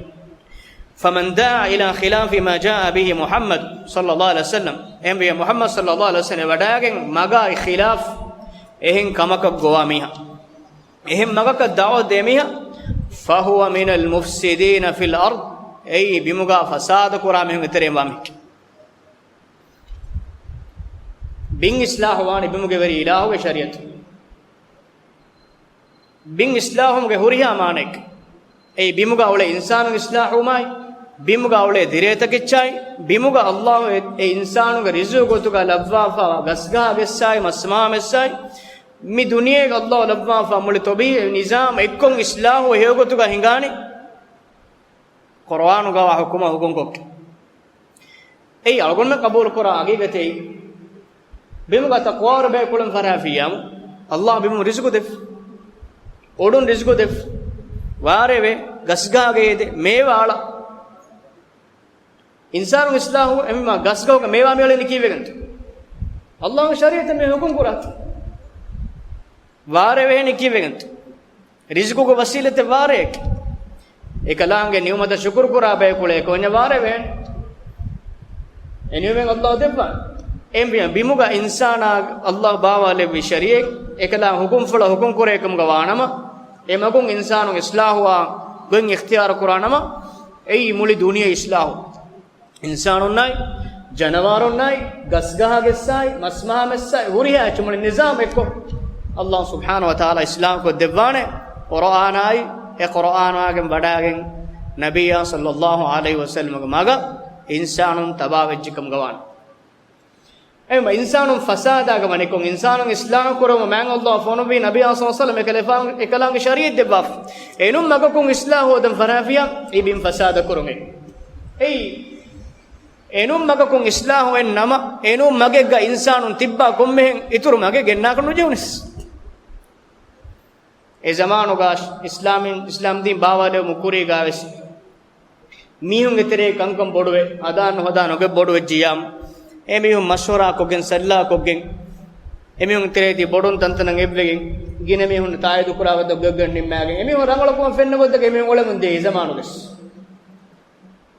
فَمَنْ دَعَا إِلَى خِلَافِ مَا جَاءَ بِهِ مُحَمَّدٌ صَلَّى اللَّهُ عَلَيْهِ وَسَلَّمَ، އެހެންވެ މުޙައްމަދު ޞައްލައްލާހު ޢަލައިހި ވަސައްލަމް ވަޑައިގެން މަގާ ޚިލާފް އެހެން ކަމަކަށް ގޮވާ މީހާ، އެހެން މަގަކަށް ދަޢުވަތު ދޭ މީހާ، فَهُوَ مِنَ الْمُفْسِدِينَ فِي الْأَرْضِ، އެއީ ބިމުގަ ފަސާދަ ކުރާ މީހުންގެ ތެރެއިން ވާ މީހެކޭ. ބިން އިޞްލާޙު ވާނީ ބިމުގެ ވެރި އިލާހުގެ ޝަރީޢަތު. ބިން އިޞްލާޙުވުމުގެ ހުރިހާ މާނައެއް. އެއީ ބިމުގަ އުޅޭ އިންސާނުން އިޞްލާޙުވުމާއި، ބިމުގަ އުޅޭ ދިރޭތަކެއްޗާއި، ބިމުގަ ﷲ އެ، އެ އިންސާނުންގެ ރިޒުޤު ގޮތުގަ ލައްވާފައިވާ ގަސްގަހާ ގެއްސާއި މަސްމާ މެއްސާއި، މި ދުނިޔޭގަ ﷲ ލައްވާފަ މުޅި ޠަބީޢީ ނިޒާމް އެއްކޮށް އިޞްލާޙު ހެޔޮގޮތުގަ ހިނގާނީ. ޤުރުއާނުގަވާ ޙުކުމަށް ޙުކުމްކޮށްގެން. އެއީ އަޅުގަނޑުމެން ޤަބޫލުކުރާ ހަގީގަތެއް. ބިމުގަ ތަޤްވާވެރި ބަޔަކު އުޅެން ފަރާފިއްޔާމު، ﷲ ބިމުން ރިޒުޤު ދެއްވި. އުޑުން ރިޒުޤު ދެއްވި. ވާރޭވެ، ގަސްގަހާގައި އެދެ، މޭވާ އަޅާ. އިންސާނު އިޞްލާޙު އެމީހުން ގަސްގަހުގަ މޭވާ މިއުޅެނީ ކީއްވެގެންތޯ؟ ﷲގެ ޝަރީޢަތަށް މި ޙުކުމް ކުރާތީ. ވާރޭ ވެހެނީ ކީއްވެގެންތޯ؟ ރިޒުޤުގެ ވަސީލަތެއް ވާރޭއެކޭ. އެކަލާނގެ ނިޢުމަތަށް ޝުކުރު ކުރާ ބަޔަކު އުޅޭ ކޮންޏެއް ވާރޭ ވެހެން. އެ ނިޢުމަތް ﷲ ދެއްވާ. އެހެންވީމަ ބިމުގަ އިންސާނާ ﷲ ބާވާލެއްވި ޝަރީޢަތް، އެކަލާނގެ ޙުކުމްފުޅަށް ޙުކުމް ކުރޭ ކަމުގަ ވާނަމަ، އެ މަގުން އިންސާނުން އިޞްލާޙުވާ ގޮތް އިޚްތިޔާރު ކުރާނަމަ، އެއީ މުޅި ދުނިޔެ އިޞްލާޙު. އިންސާނުންނާއި، ޖަނަވާރުންނާއި، ގަސްގަހާގެއްސާއި، މަސްމަހާމެއްސާއި، ހުރިހާ އެއްޗެއް މުޅި ނިޒާމް އެއްކޮށް، ﷲ ސުބްޙާނަހޫ ވަތަޢާލާ އިޞްލާޙުކޮށްދެއްވާނެ، ޤުރުއާނާއި، އެ ޤުރުއާނާގެން ވަޑައިގެން، ނަބިއްޔާ ޞައްލައްލާހު ޢަލައިހި ވަސައްލަމަގެ މަގަށް އިންސާނުން ތަބާވެއްޖެކަމުގަ ވާނެ. އެހެންވީމަ އިންސާނުން ފަސާދާގަ ވަނިކޮށް، އިންސާނުން އިޞްލާޙު ކުރުމަށް މާތް ﷲ ފޮނުއްވީ ނަބިއްޔާ ޞައްލައްލާހު ޢަލައިހި ވަސައްލަމަ އެކަލޭގެފާނު އެކަލާނގެ ޝަރީޢަތް ދެއްވާފަ. އެނޫން މަގަކުން އިޞްލާޙު ހޯދަން ފަރާފިޔާ އެ ބިން ފަސާދަ ކުރުން. އެއީ، އެނޫން މަގަކުން އިޞްލާޙު އޮތް ނަމަ، އެނޫން މަގެއްގަ އިންސާނުން ތިއްބާ ކޮންމެހެން އިތުރު މަގެއް ގެންނާކަށް ނުޖެހުނީސް. އެ ޒަމާނުގަ އިސްލާމީ، އިސްލާމްދީން ބާވާލެވުމުގެ ކުރީގަވެސް މީހުންގެ ތެރޭ ކަންކަން ބޮޑުވެ، ހަދާ ނުހަދާ ނުގެ ބޮޑުވެއްޖިއްޔާމު، އެމީހުން މަޝްވަރާކޮށްގެން، ސައްލާކޮށްގެން، އެމީހުން ތެރޭތި ބޮޑުން ތަންތަނަށް އެއްވެގެން، ގިނަ މީހުން ތާއީދު ކުރާ ގޮތަށް ގޮތްގޮތް ނިންމާގެން، އެމީހުން ރަނގަޅުކަމަށް ފެންނަ ގޮތަކަށް އެމީހުން އުޅެމުން ދިޔަ އެ ޒަމާނުގަސް.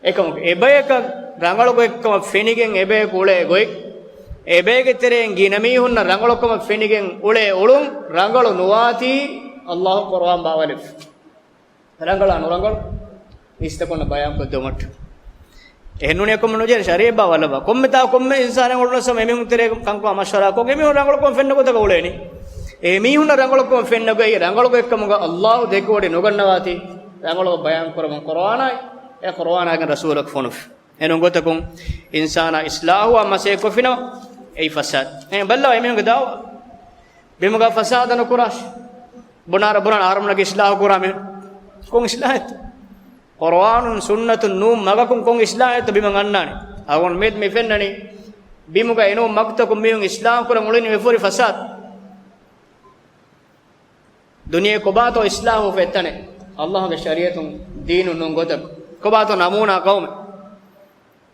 އެކަމަކު، އެބަޔަކަށް ރަނގަޅު ގޮތްކަމަށް ފެނިގެން އެބަޔަކު އުޅޭ ގޮތް، އެބައިގެ ތެރެއިން ގިނަ މީހުންނަށް ރަނގަޅުކަމަށް ފެނިގެން އުޅޭ އުޅުން ރަނގަޅު ނުވާތީ، ﷲ ޤުރުއާން ބާވަލެއް. ރަނގަޅާ ނުރަނގަޅު؟ މީސްތަކުންނަށް ބަޔާންކޮށްދެވުމަށްޓަކާ. އެހެންނޫނީ އެކަމަށް ނުޖެހޭ ޝަރީޢަތްބާ ވައްލަވާ. ކޮންމެ ތާ ކޮންމެ އިންސާނެއް އުޅުނަސް އެމީހުން ތެރޭ ކަންކަމާ މަޝްވަރާކޮށް އެމީހުން ރަނގަޅުކަމަށް ފެންނަ ގޮތަކަށް އުޅޭނީ. އެމީހުންނަށް ރަނގަޅުކަމަށް ފެންނަ ގޮތް ރަނގަޅު ގޮތްކަމުގަ އައްލާހު ދެކެވޮޑި ނުގަންނަވާތީ ރަނގަޅު ބަޔާން ކުރަމުން ޤުރުއާނާއި އެ ޤުރުއާނާގެން ރަސޫލަކު ފޮނުވި. އެނޫން ގޮތަކުން އިންސާނާ އިޞްލާޙުވާން މަސައްކަތް ކޮށްފިނަމަ އެއީ ފަސާދަ. އެ ބައްލަވާ އެމީހުންގެ ދަޢުވާ. ބިމުގަ ފަސާދަ ނުކުރާށި. ބުނާރަ ބުނާން އަހަރުމެންނަކީ އިޞްލާޙު ކުރާ މީހުން. ކޮން އިޞްލާޙެއްތަ؟ ޤުރުއާނުން ސުންނަތުން ނޫން މަގަކުން ކޮން އިޞްލާޙެއްތަ ބިމަށް އަންނާނެ؟ އަޅުގަނޑު މި، މި ފެންނަނީ ބިމުގަ އެނޫން މަގުތަކުން މީހުން އިޞްލާޙު ކުރަން އުޅެނީ ވެފަ ހުރި ފަސާދަ. ދުނިޔެ ކޮބާތޯ އިޞްލާޙު ފެއްތަނެއް؟ އައްލާހުގެ ޝަރީޢަތުން ދީނުން ނޫން ގޮތަކު. ކޮބާތޯ ނަމޫނާ ޤައުމެއް؟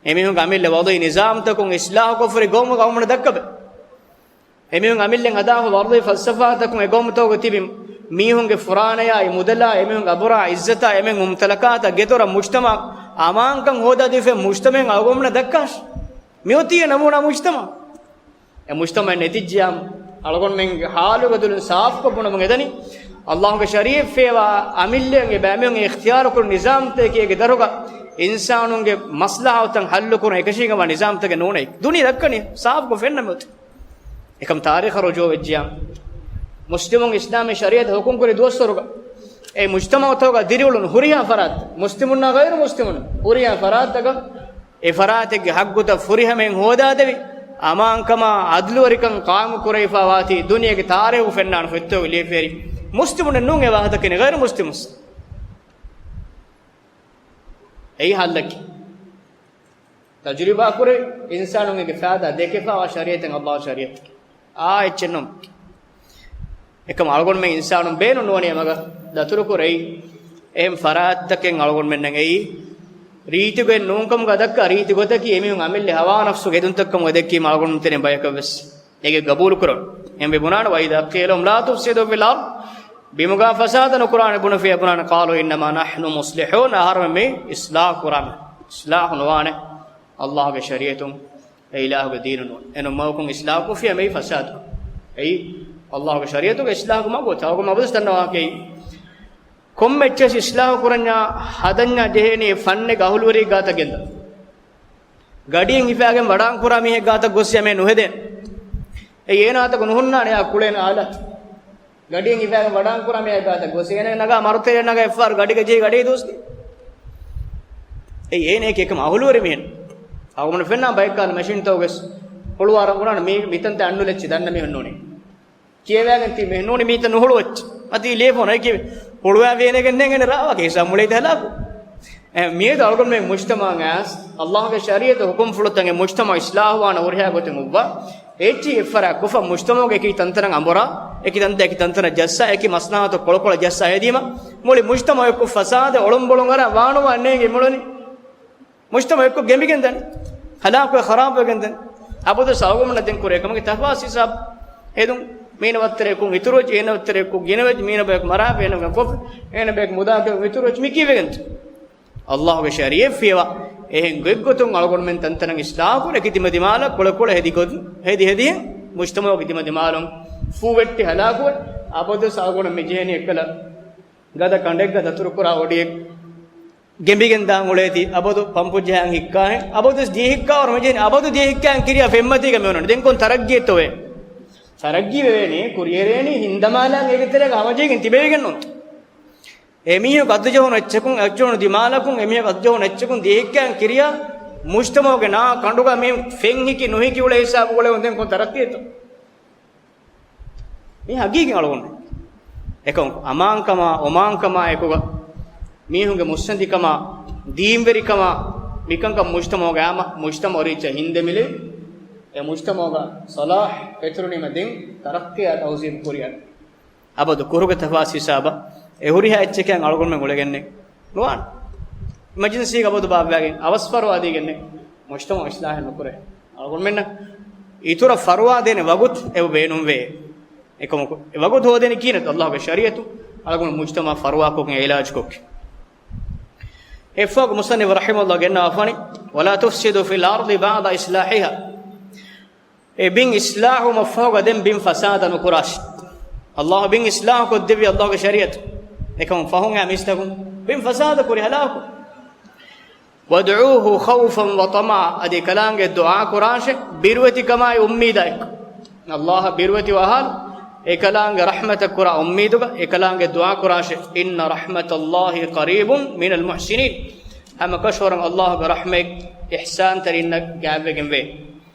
އެމީހުންގެ އަމިއްލަ ވަޟީ ނިޒާމްތަކުން އިޞްލާޙުކޮށްފަ ހުރި ޤައުމެއް އަޅުގަނޑު ދައްކަބަ. އެމީހުން އަމިއްލައަށް ހަދާފަ ވަރުދީ ފަލްސަފާތަކުން އެ ޤައުމުތަކުގަ ތިބި މީހުންގެ ފުރާނަޔާއި މުދަލާ އެމީހުންގެ އަބުރާ އިއްޒަތާ އެމީހުން މުމްތަލަކާތައް ގެދޮރަށް މުޖްތަމަޢަށް އަމާންކަން ހޯދާދީފަ މުޖްތަމަޢެއް އަޅުގަނޑުމެންނަށް ދައްކާށި. މިއޮތީ އެ ނަމޫނާ މުޖްތަމަޢެއް. އެ މުޖްތަމަޢެއް ނެތިއްޖިޔާމު އަޅުގަނޑުމެންގެ ޙާލުގެ ދުލުން ސާފުކޮށް ބުނަމުން އެދަނީ. އައްލާހުގެ ޝަރީޢަތް ފޭވާ އަމިއްލައިން އެބައިމީހުން އިޚްތިޔާރުކުރި ނިޒާމްތަކީ އޭގެ ދަށުގަ އިންސާނުންގެ މަޞްލަޙަތުތައް ޙައްލުކުރަން އެކަށީގެންވާ ނިޒާމްތަކެއް ނޫނޭ. ދުނިޔެ ދައްކަނީ ސާފުކޮށް ފެންނަ މިއޮތީ. އެކަމް ތާރީޚަށް ރުޖޫޢަ ވެއްޖިޔާ، މުސްލިމުން އިސްލާމީ ޝަރީޢަތް ޙުކުމް ކުރި ދުވަސްވަރުގަ އެ މުޖްތަމަޢުތަކުގަ ދިރިއުޅުނު ހުރިހާ ފަރާތް، މުސްލިމުންނާ ޣައިރު މުސްލިމުން ހުރިހާ ފަރާތްތަކަށް އެ ފަރާތެއްގެ ޙައްޤުތައް ފުރިހަމައިން ހޯދާދެވި، އަމާންކަމާ ޢަދްލުވެރިކަން ޤާއިމު ކުރެވިފާ ވާތީ ދުނިޔޭގެ ތާރީޚު ފެންނާނެ ފޮތްތަކުގަ ލިޔެފައި ހުރި. މުސްލިމުންނެއް ނޫން އެ ވާހަކަ ދައްކަނީ، ޣައިރު މުސްލިމުން. އެއީ ޙައްލަކީ. ތަޖުރިބާ ކުރެވި އިންސާނުންގެ ފައިދާ ދެކެފައިވާ ޝަރީޢަތެއް އައްލާހު ޝަރީޢަތަކީ. އާ އެއްޗެއް ނޫން. އެކަމް އަޅުގަނޑުމެން އިންސާނުން ބޭނުން ނުވަނީ އެ މަގަށް ދަތުރުކުރެވި އެހެން ފަރާތްތަކެއް އަޅުގަނޑުމެންނަށް އެއީ ރީތިގޮތް ނޫންކަމުގަ ދައްކާ، ރީތި ގޮތަކީ އެމީހުން އަމިއްލަ ހަވާ ނަފްސުގެ އެދުންތައް ކަމުގަ ދެއްކީމަ އަޅުގަނޑުމެން ތެރެއިން ބަޔަކަށް ވެސް އޭގެ ގަބޫލު ކުރަން. އެހެންވެ ބުނާނެ، وَإِذَا قِيلَ لَهُمْ لَا تُفْسِدُوا فِي الْأَرْضِ، ބިމުގަ ފަސާދަ ނުކުރާނެ ބުނެފިއްޔާ ބުނާނެ، قَالُوا إِنَّمَا نَحْنُ مُصْلِحُونَ، އަހަރުމެން މި އިޞްލާޙު ކުރާނެ. އިޞްލާޙު ނުވާނެ އައްލާހުގެ ޝަރީޢަތުން އެ އިލާހުގެ ދީނުން ނޫން. އެނޫން މަގަކުން އިޞްލާޙު ކޮށްފިއްޔާ މިއީ ފަސާދަ. އެއީ އައްލާހުގެ ޝަރީޢަތުގެ އިޞްލާޙުގެ މަގު. ތަވަގު މަބުދު ދަންނަވާކައި ކޮންމެ އެއްޗެއް އިޞްލާޙު ކުރަންޏާ ހަދަންޏާ ޖެހޭނީ އެ ފަންނެއްގެ އަހުލުވެރިއެއް ގާތަށް ގެންދަން. ގަޑިއެއް ހިފާގެން ވަޑާން ކުރާ މީހެއް ގާތަށް ގޮސް އެމެ ނުހެދޭނެ. އެ އޭނާތަކު ނުހުންނާނެ އާ ކުޅޭނެ އާލާތު. ގަޑިއެއް ހިފާގެން ވަޑާން ކުރާ މީހެއް ގާތަށް ގޮސް އޭނާ ނަގާ މަރުތެރެއަށް ނަގާ އެއްފަހަރު ގަޑިގަ ޖެހި ގަޑި ދުވަސް ދިޔަ. އެ އޭނައަކީ އެކަމަށް އަހުލުވެރި މީހެއް. އަޅުގަނޑު ފެންނާ ބައެއް ކަހަލަ މެޝިންތަކުގަ ވެސް ހުޅުވާ ރަނގަޅު ނޫން މީ މިތަންތައް އަންނުލެއްޗި ދަންނަ މީހުން ނޫނީ. ކިޔެވިގެން ތި މީހުން ނޫނީ މީތަން ނުހުޅުވައްޗި. އަދި ލޭފޯން އެކި ހުޅުވާ ވޭނެގެން ނޭނގެނެ ރާވާގެ ހިސާބު މުޅީ ހަލާކު. އެ، މިއަދު އަޅުގަނޑުމެން މުޖްތަމަޢަށް އައިސް، އައްލާހުގެ ޝަރީޢަތު ޙުކުމްފުޅުތައް އެ މުޖްތަމަޢު އިޞްލާޙުވާން ހުރިހާ ގޮތެއް އުއްވާ، އެއްޗިހި އެއްފަރާތް ކޮށްފަ މުޖްތަމަޢުގެ އެކި ތަންތަނަށް އަނބުރާ، އެކި ތަންތަން އެކި ތަންތަނަށް ޖައްސާ، އެކި މަސްލަހަތު ކޮޅުކޮޅަށް ޖައްސާ ހެދީމަ، މުޅި މުޖްތަމަޢު އެއްކޮށް ފަސާދަ އޮޅުންބޮޅުން އަރާ ވާނުވާ ނޭނގި މިއުޅެނީ. މުޖްތަމަޢު އެއްކޮށް ގެނބިގެން ދަނީ. ހަލާކުވެ ޚަރާބުވެގެން ދަނީ. އަބަދުވެސް އަޅުގަނޑުމެންނަށް ދެން ކުރެވޭ ކަމަކީ ތަފާސް ހިސާބު ހެދުން. މީނަ ވައްތަރެއް ކުން އިތުރުވެއްޖެ، އޭނަ ވައްތަރެއް ކުން ގިނަވެއްޖެ، މީނަ ބަޔަކު މަރާފި، އޭނަ ބަޔަކު ކޮށްފި، އޭނަ ބަޔަކު މުދާކެރުން އިތުރުވެއްޖެ، މި ކީއްވެގެންތަ؟ އައްލާހުގެ ޝަރީޢަތް ފިޔަވާ އެހެން ގޮތްގޮތުން އަޅުގަނޑުމެން ތަންތަނަށް އިޞްލާޙު ކުރޭ، އެކި ދިމަދިމާލަށް ކޮޅަކޮޅަށް ހެދިގޮތުން، ހެދި ހެދިހެން މުޖްތަމަޢުގެ ދިމަދިމާލުން ފޫވެއްޓި ހަލާކުވެ، އަބަދުވެސް އަޅުގަނޑު މި ޖެހެނީ އެއްކަލަ ގަދަ ކަނޑެއްގަ ދަތުރުކުރާ އޮޑިއެއް ގެނބިގެން ދާން އުޅޭތީ، އަބަދު ޕަމްޕު ޖަހާން ހިއްކާހެން، އަބަދުވެސް ދިޔަ ހިއްކާވަރު މިޖެހެނީ، އަބަދު ދިޔަ ހިއްކާހެން ކިރިޔާ ފެންމަތީގަ މިއޮންނަނީ. ދެން ކޮން ތަރައްގީއެއްތޯ ވޭ؟ ތަރައްގީ ވެވޭނީ، ކުރިއެރޭނީ، ހިންދަމާލާން އޭގެ ތެރޭގަ ހަމަޖެހިގެން ތިބެވިގެން ނޫން. އެމީހުން އަތުޖަހުނު އެއްޗަކުން، އަތުޖަހުނު ދިމާލަކުން، އެމީހުން އަތުޖަހުނު އެއްޗަކުން ދިޔަ ހިއްކާހެން ކިރިޔާ، މުޖްތަމަޢުގެ ނާ ކަނޑުގަ މީ ފެން ހިކި ނުހިކި އުޅޭ ހިސާބު އުޅެވުން ދެން ކޮން ތަރައްގީއެއްތޯ؟ މީ ހަގީގީ އަޅުގަނޑު. އެކަމަކު އަމާންކަމާ، އޮމާންކަމާ އެކުގަ މީހުންގެ މުއްސަނދިކަމާ، ދީންވެރިކަމާ، މިކަންކަން މުޖްތަމަޢުގެ އާއްމަ، މުޖްތަމަޢު ރީއްޗަށް ހިންދެމިލެވި، އެ މުޖްތަމަޢުގަ ޞަލާޙް ފެތުރުނީމަ ދެން ތަރައްޤީއާ ތަހުޒީބު ކުރިއަށް. އަބަދު ކުރުގެ ތަފާސް ހިސާބަށް އެ ހުރިހާ އެއްޗެކޭ އަޅުގަނޑުމެން އުޅެގެންނެއް ނުވާނެ. އިމަޖެންސީގަ އަބަދު ބާއްވާގެން އަވަސް ފަރުވާ ދީގެންނެއް މުޖްތަމަޢު އިޞްލާޙެއް ނުކުރޭ. އަޅުގަނޑުމެންނަށް އިތުރަށް ފަރުވާ ދޭނެ ވަގުތު އެބަ ބޭނުންވޭ. އެކަމަކު އެ ވަގުތު ހޯދޭނެ ކިހިނެއް؟ އައްލާހުގެ ޝަރީޢަތު އަޅުގަނޑު މުޖްތަމަޢަށް ފަރުވާކޮށްގެން އިޢުލާންކޮށްގެން. އެއްފަހަކު މުޞައްނިފު ރަޙިމަހުﷲ ގެންނަވާފާނީ، "وَلَا تُفْسِدُوا فِي الْأَرْضِ بَعْدَ إِصْلَاحِهَا." އެ ބިން އިޞްލާޙުވުމަށްފަހުގަ ދެން ބިން ފަސާދަ ނުކުރާށި. އައްލާހު ބިން އިޞްލާޙު ކޮށްދެއްވި އައްލާހުގެ ޝަރީޢަތު. އެކަމުން ފަހުން އައި މީސްތަކުން ބިން ފަސާދަ ކުރި ހަލާކު. وادعوه خوفا وطمعا، އަދި އެކަލާނގެ ދުޢާ ކުރާށެ ބިރުވެތިކަމާއި އުއްމީދާއެކު. ﷲ އަށް ބިރުވެތިވާ ޙާލު، އެކަލާނގެ ރަޙްމަތަށް ކުރާ އުއްމީދުގަ، އެކަލާނގެ ދުޢާ ކުރާށެ. إن رحمة الله قريب من المحسنين، ހަމަކަށަވަރުން ﷲ ގެ ރަޙްމަތް އިޙްސާންތެރިންނަށް ގާތްވެގެންވޭ.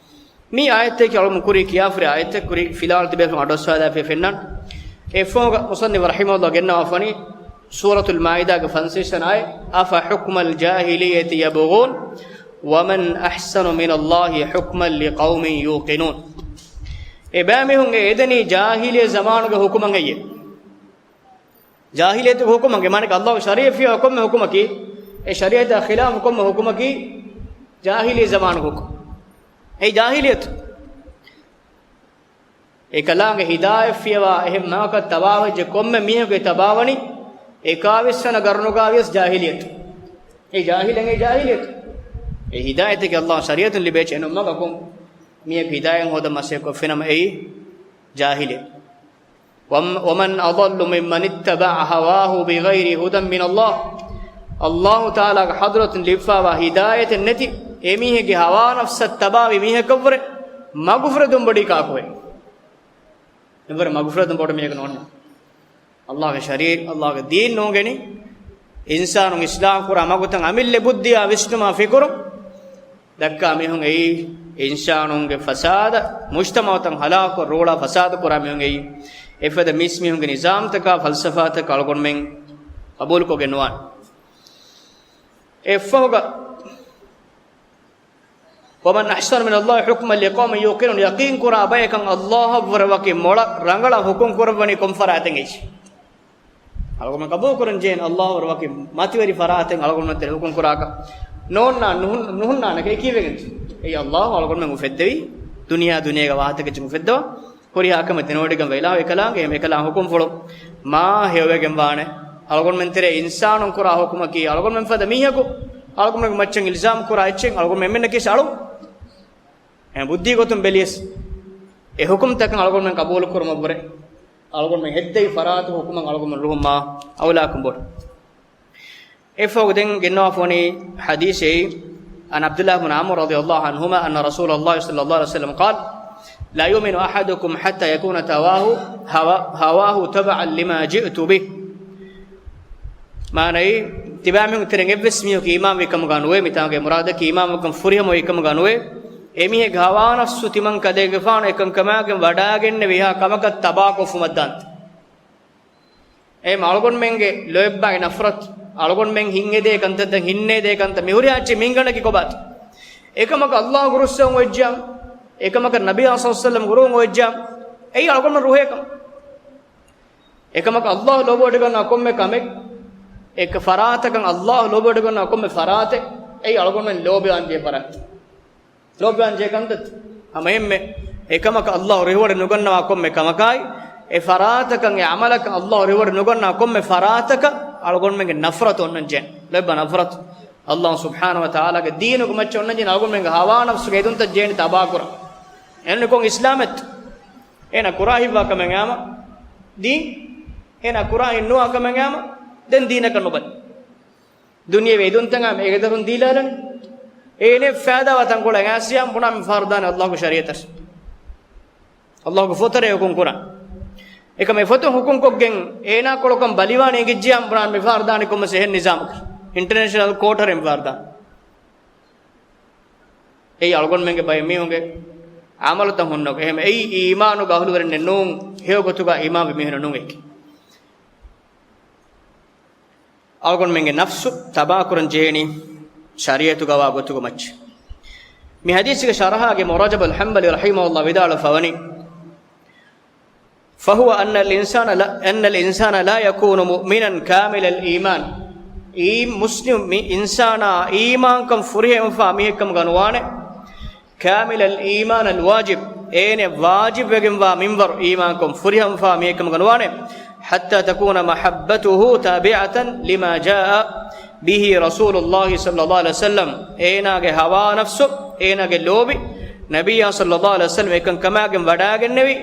މި އާޔަތަކީ އަޅުގަނޑު ކުރީ ކިޔާފަ ހުރި އާޔަތެއް، ކުރީ ފިލާވަޅު ތިބޭފުޅުން އަޑުއައްސަވާލާފައި ފެންނަން. އެއަށްފަހުގަ މުޞައްނިފު ރަޙިމަހުﷲ ގެންނަވާފަނީ ސޫރަތުލް މާއިދާގެ ފަންސަވީސް ވަނަ އާޔަތް، أفحكم الجاهلية يبغون ومن أحسن من الله حكما لقوم يوقنون. އެބައިމީހުން އެ އެދެނީ ޖާހިލީ ޒަމާނުގެ ހުކުމަށް ހެއްޔެވެ؟ ޖާހިލިއްޔަތުގެ ހުކުމަކީ، މާނައަކީ ﷲ ގެ ޝަރީޢަތް ފިޔަވާ ކޮންމެ ހުކުމަކީ، އެ ޝަރީޢަތާ ޚިލާފު ކޮންމެ ހުކުމަކީ، ޖާހިލީ ޒަމާނުގެ ހުކުމް. އެއީ ޖާހިލިއްޔަތު. އެކަލާނގެ ހިދާޔަތް ފިޔަވާ އެހެން މަގަކަށް ތަބާވެއްޖެ ކޮންމެ މީހަކު ތަބާވަނީ، އެކާވީސް ވަނަ ގަރުނުގާ ވިޔަސް ޖާހިލިއްޔަތު. އެ ޖާހިލެއް އެ ޖާހިލިއްޔަތު. އެ ހިދާޔަތަކީ ﷲ ޝަރީޢަތުން ލިބޭ އެންމެ މަގަކުން މީހަކު ހިދާޔަތް ހޯދަން މަސައްކަތް ކޮށްފިނަމަ އެއީ ޖާހިލެއް. وم-، ومن أضل ممن اتبع هواه بغير هدى من الله. ﷲ ތަޢާލާގެ ޙަޟްރަތުން ލިބިފައިވާ ހިދާޔަތެއް ނެތި، އެމީހެއްގެ ހަވާ ނަފްސަށް ތަބާވި މީހަކަށްވުރެ މަގުފުރެދުން ބޮޑީ ކާކުވެ؟ އެވަރު މަގުފުރެދުން ބޮޑު މީހަކު ނޯންނާ. ﷲ ގެ ޝަރީޢަތް، ﷲ ގެ ދީން ނޫންގެނި، އިންސާނުން އިޞްލާޙު ކުރާ މަގުތައް އަމިއްލަ ބުއްދިއާ ވިސްނުމާ ފިކުރު ދައްކާ މީހުން އެއީ، އިންސާނުންގެ ފަސާދަ، މުޖްތަމަޢުތައް ހަލާކު ރޯޅާ ފަސާދަ ކުރާ މީހުން އެއީ، އެފަދަ މީސްމީހުންގެ ނިޒާމްތަކާ ފަލްސަފާތަކާ އަޅުގަނޑުމެން ޤަބޫލުކޮށްގެން ނުވާނެ. އެއަށްފަހުގަ، ومن أحسن من الله حكما لقوم يوقنون، ޔަޤީން ކުރާ ބައެއް ކަން ﷲ އަށްވުރެ ވަކި މޮޅަށް ރަނގަޅަށް ހުކުމް ކުރައްވަނީ ކޮން ފަރާތެއް އެއްޗެއް؟ އަޅުގަނޑު ޤަބޫލު ކުރަން ޖެހޭނެ ﷲ އަށްވުރެ ވަކި މަތިވެރި ފަރާތެއް އަޅުގަނޑުމެން ތެރެ ހުކުމް ކުރާކަށް. ނޯންނާ ނުހުން-، ނުހުންނާނެ ކީއްވެގެން؟ އެއީ ﷲ އަޅުގަނޑުމެން އުފެއްދެވީ ދުނިޔެ ދުނިޔޭގެ ވާހަކަ އެއްޗެއް އުފެއްދަވާ. ހުރިހާ ކަމެއް ދެނެވޮޑިގެން އިލާހު އެކަލާނގެ އެކަލާނގެ ހުކުމްފުޅު މާ ހެޔޮވެގެން ވާނެ. އަޅުގަނޑުމެން ތެރޭ އިންސާނުން ކުރާ ހުކުމަކީ އަޅުގަނޑުމެން ފަދަ މީހަކު އަޅުގަނޑުމެންގެ މައްޗަށް އިލްޒާމް ކުރާ އެއްޗެއް އަޅުގަނޑުމެން އެންމެންނަކީ އަޅު. އެ ބުއްދީ ގޮތުން ބެލިޔަސް އެ ހުކުމްތަކަށް އަޅުގަނޑުމެން ޤަބޫލު ކުރުމަށްވުރެ އަޅުގަނޑުމެން ހެއްދެވި ފަރާތު ހުކުމަށް އަޅުގަނޑުމެން ރުހުން މާ އައުލާކަން ބޮޑު. އެއަށްފަހު ދެން ގެންނަވާފަވަނީ ޙަދީޘެއް، عن عبد الله بن عمرو رضي الله عنهما أن رسول الله صلى الله عليه وسلم قال، لا يؤمن أحدكم حتى يكون هواه، هوا-، هواه تبعا لما جئت به. މާނައީ، ތިބާމީހުން ތެރެއިން އެއްވެސް މީހަކު އީމާންވި ކަމުގަ ނުވޭ، މިތާނގެ މުރާދަކީ އީމާންވުމަކަށް ފުރިހަމަވި ކަމުގަ ނުވޭ، އެމީހެއްގެ ހަވާ ނަފްސު ތިމަން ކަލޭގެފާނު އެކަންކަމާގެން ވަޑާގެންނެވި އެހާ ކަމަކަށް ތަބާކޮށްފުމަށްދާންތަ؟ އެހެން އަޅުގަނޑުމެންގެ ލޯތްބާއި ނަފްރަތު، އަޅުގަނޑުމެން ހިތްހެދޭ ކަންތައްތައް، ހިތްހެދޭ ކަންތައް، މިހުރިހާ އެއްޗެއް މިންގަނޑަކީ ކޮބާތަ؟ އެކަމަކު ﷲ ގުރުއްސަވަން އޮތްޖާ، އެކަމަކަށް ނަބީ ޞައްލަﷲު ޢަލައިހި ވަސައްލަމް ގުރުއަން އޮތްޖާ، އެއީ އަޅުގަނޑުމެން ރުހޭ ކަމެއް. އެކަމަކު ﷲ ލޯބިވެޑިގަންނަވާ ކޮންމެ ކަމެއް، އެކަ ފަރާތަކަށް ﷲ ލޯބިވެޑިގަންނަވާ ކޮންމެ ފަރާތެއް، އެއީ އަޅުގަނޑުމެން ލޯބިވާން ޖެހޭ ފަރާތެއް. ލޯބިވާން ޖެހޭ ކަންތައް. ހަމައެހެންމެ އެކަމަކަށް ﷲ ރިހުވަޑައި ނުގަންނަވާ ކޮންމެ ކަމަކާއި، އެ ފަރާތަކަށް އެ ޢަމަލަކަށް ﷲ ރިހުވަޑައި ނުގަންނަވާ ކޮންމެ ފަރާތަކަށް އަޅުގަނޑުމެންގެ ނަފްރަތު އޮންނަން ޖެހޭނެ. ލޯތްބާ ނަފްރަތު. ﷲ ސުބްޙާނަހޫ ވަތަޢާލާގެ ދީނުގެ މައްޗަށް އޮންނަން ޖެހޭނެ އަޅުގަނޑުމެންގެ ހަވާ ނަފްސުގެ އެދުންތައް ޖެހޭނެ ތަބާކުރަން. އެހެން ކޮން އިސްލާމެއްތަ؟ އޭނާ ކުރާ ހިތްވާ ކަމެއް އާމަ ދީން، އޭނާ ކުރާ ހިތް ނުވާ ކަމެއް އާމަ ދެން ދީނަކަށް ނުބަލަ. ދުނިޔެވީ އެދުންތަކާ އޭގެ ދަރުން ދީލާލަން. އޭނެ ފައިދާވާ ތަންކޮޅެއް އައިސްޔާ ބުނާ މި ފާރުދާނެ ﷲގެ ޝަރީޢަތަށް. ﷲގެ ފޮތަށް ހުކުމް ކުރާ. އެކަމަކު އެ ފޮތުން ހުކުމް ކޮށްގެން އޭނާ ކޮޅުކަން ބަލިވާނެ އެނގިއްޖިޔާ ބުނާ މި ފާރުދާނެ ކޮންމެސް އެހެން ނިޒާމަކަށް. އިންޓަރނޭޝަނަލް ކޯޓަށް މި ފާރުދާނެ. އެއީ އަޅުގަނޑުމެންގެ ބައެއް މީހުންގެ ޢަމަލުތައް ހުންނަ އެހެން އެއީ އީމާނުގެ އަހުލުވެރިންނެއް ނޫން، ހެޔޮ ގޮތުގަ އީމާންވި މީހުންނެއް ނޫން އެކި. އަޅުގަނޑުމެންގެ ނަފްސު ތަބާކުރަން ޖެހޭނީ ޝަރީޢަތުގަވާ ގޮތުގެ މައްޗަށް. މި ޙަދީޘްގެ ޝަރަޙާގެ އިބްނު ރަޖަބު އަލް ޙަންބަލީ ރަޙިމަހުﷲ ވިދާޅުވެފަވަނީ، فهو أن الإنسان لا، أن الإنسان لا يكون مؤمنا كامل الإيمان. އީ މުސްލިމް މި އިންސާނާ އީމާންކަން ފުރިހަމަވާ މީހެއްކަމުގަ ނުވާނެ. كامل الإيمان الواجب، އޭނެ ވާޖިބްވެގެންވާ މިންވަރު އީމާންކަން ފުރިހަމަވާ މީހެއްކަމުގަ ނުވާނެ. حتى تكون محبته تابعة لما جاء به رسول الله صلى الله عليه وسلم. އޭނާގެ ހަވާ ނަފްސު، އޭނާގެ ލޯބި، ނަބިއްޔާ ޞައްލަﷲު ޢަލައިހި ވަސައްލަމް އެކަންކަމާގެން ވަޑާގެންނެވި،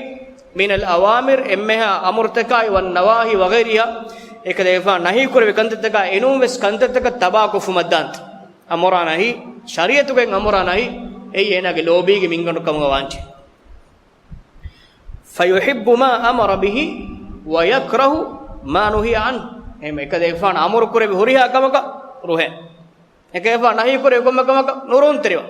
من الأوامر، އެންމެހާ އަމުރުތަކާއި، والنواهي وغيرها، އެކަލޭގެފާނު ނަހީކުރެއްވި ކަންތައްތަކާ އެނޫންވެސް ކަންތައްތަކަށް ތަބާކޮށްފުމަށްދާންތަ؟ އަމުރާ ނަހީ، ޝަރީޢަތުގައި އަމުރާ ނަހީ، އެއީ އޭނާގެ ލޯބީގެ މިންގަނޑު ކަމުގަ ވާންޖެ. فَيُحِبُّ مَا أَمَرَ بِهِ وَيَكْرَهُ مَا نُهِيَ عَنْهُ. އެހެން އެކަލޭގެފާނު އަމުރު ކުރެއްވި ހުރިހާ ކަމަކަށް ރުހޭ. އެކަލޭގެފާނު ނަހީ ކުރެއްވި ކޮންމެ ކަމަކަށް ނުރުހުންތެރިވާ.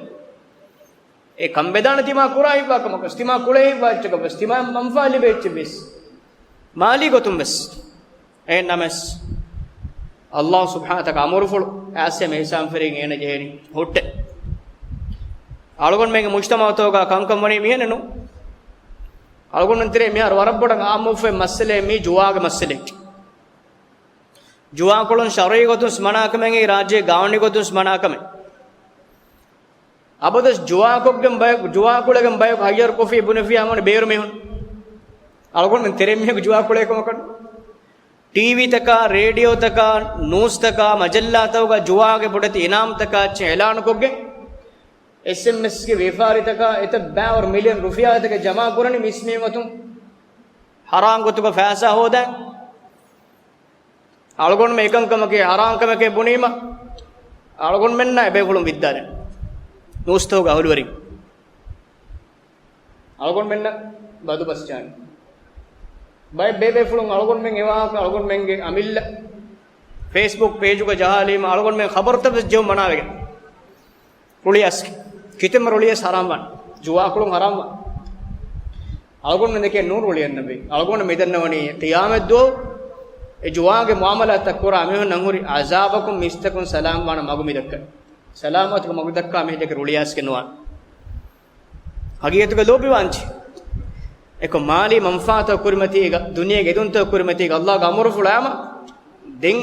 އެ ކަން ބެދާނެ ތިމާ ކުރާ ހިތްވާ ކަމަކަށް، ތިމާ ކުޅޭ ހިތްވާ އެއްޗަކަށް ވެސް، ތިމާ މަންފާ ލިބޭ އެއްޗެއް ވެސް. މާލީ ގޮތުން ވެސް. އެހެން ނަމަވެސް، ﷲ ސުބްޙާނަހޫ ވަތަޢާލާ އަމުރުފުޅު އާސިމް އިޙްސާން ފެރީން އޭނަ ޖެހޭނީ ހުއްޓެއް. އަޅުގަނޑުމެންގެ މުޖްތަމަޢުތަކުގަ ކަންކަން ވަނީ މިހެނެއް ނޫން. އަޅުގަނޑުމެން ތެރޭ މިހާރު ވަރަށް ބޮޑަށް އާއްމުވެފައި މައްސަލައެއް މީ ޖުވާގެ މައްސަލައެއް. ޖުވާކުޅުން ޝަރުޢީ ގޮތުން ވެސް މަނާކަމެއް، ރާއްޖޭ ގާނޫނީ ގޮތުން ވެސް މަނާކަމެއް. އަބަދުވެސް ޖުވާކޮށްގެން ބަޔަކު، ޖުވާކުޅެގެން ބަޔަކު ހައްޔަރުކޮށްފި ބުނެފިއްޔާ މަން ބޭރު މީހުން. އަޅުގަނޑުމެން ތެރެއިން މީހަކު ޖުވާ ކުޅޭ ކަމަކަށް. ޓީވީތަކާ، ރޭޑިއޯތަކާ، ނޫސްތަކާ، މަޖައްލާތަކުގަ ޖުވާގެ ބޮޑެތި އިނާމްތަކާ އެއްޗެއް އިޢުލާނުކޮށްގެން، އެސްއެމްއެސްގެ ވިޔަފާރިތަކާ އެތައް ބައިވަރު މިލިއަން ރުފިޔާތަކެއް ޖަމާކުރަނީ މީސްމީހުން އަތުން ހަރާން ގޮތުގަ ފައިސާ ހޯދަން. އަޅުގަނޑުމެން އެކަންކަމަކީ ހަރާންކަމެކޭ ބުނީމަ، އަޅުގަނޑުމެންނާ އެބޭފުޅުން ވިއްދާލެން. ނޫސްތަކުގެ އަހުލުވެރިން. އަޅުގަނޑުމެންނަށް ބަދުބަސް ޖާން. ބައެއް ބޭބޭފުޅުން އަޅުގަނޑުމެން އެވާހަކަ އަޅުގަނޑުމެންގެ އަމިއްލަ ފޭސްބުކް ޕޭޖުގަ ޖަހާލީމަ، އަޅުގަނޑުމެން ޚަބަރުތައް ވެސް ޖެހުން މަނާވެގެން. ރުޅިއަސް، ކިތަންމެ ރުޅިއަސް ހަރާންވާން، ޖުވާކުޅުން ހަރާންވާން. އަޅުގަނޑުމެން ދެކެ ނޫން ރުޅިއަންނަވީ. އަޅުގަނޑު މިދަންނަވަނީ ޤިޔާމަތްދުވަހު އެ ޖުވާގެ މުޢާމަލާތްތައް ކުރާ މީހުންނަށް ހުރި ޢަޒާބަކުން މީސްތަކުން ސަލާމްވާނަ މަގު މިދައްކަން. ސަލާމަތުގެ މަގު ދައްކާ މީހެއްގެ ރުޅިއަސްގެ ނުވާން. ހަގީގަތުގަ ލޯބިވާންޖެ. އެކޮށް މާލީ މަންފާތައް ކުރިމަތީގަ، ދުނިޔޭގެ އެދުންތައް ކުރިމަތީގަ، ﷲ ގެ އަމުރުފުޅާމަ ދެން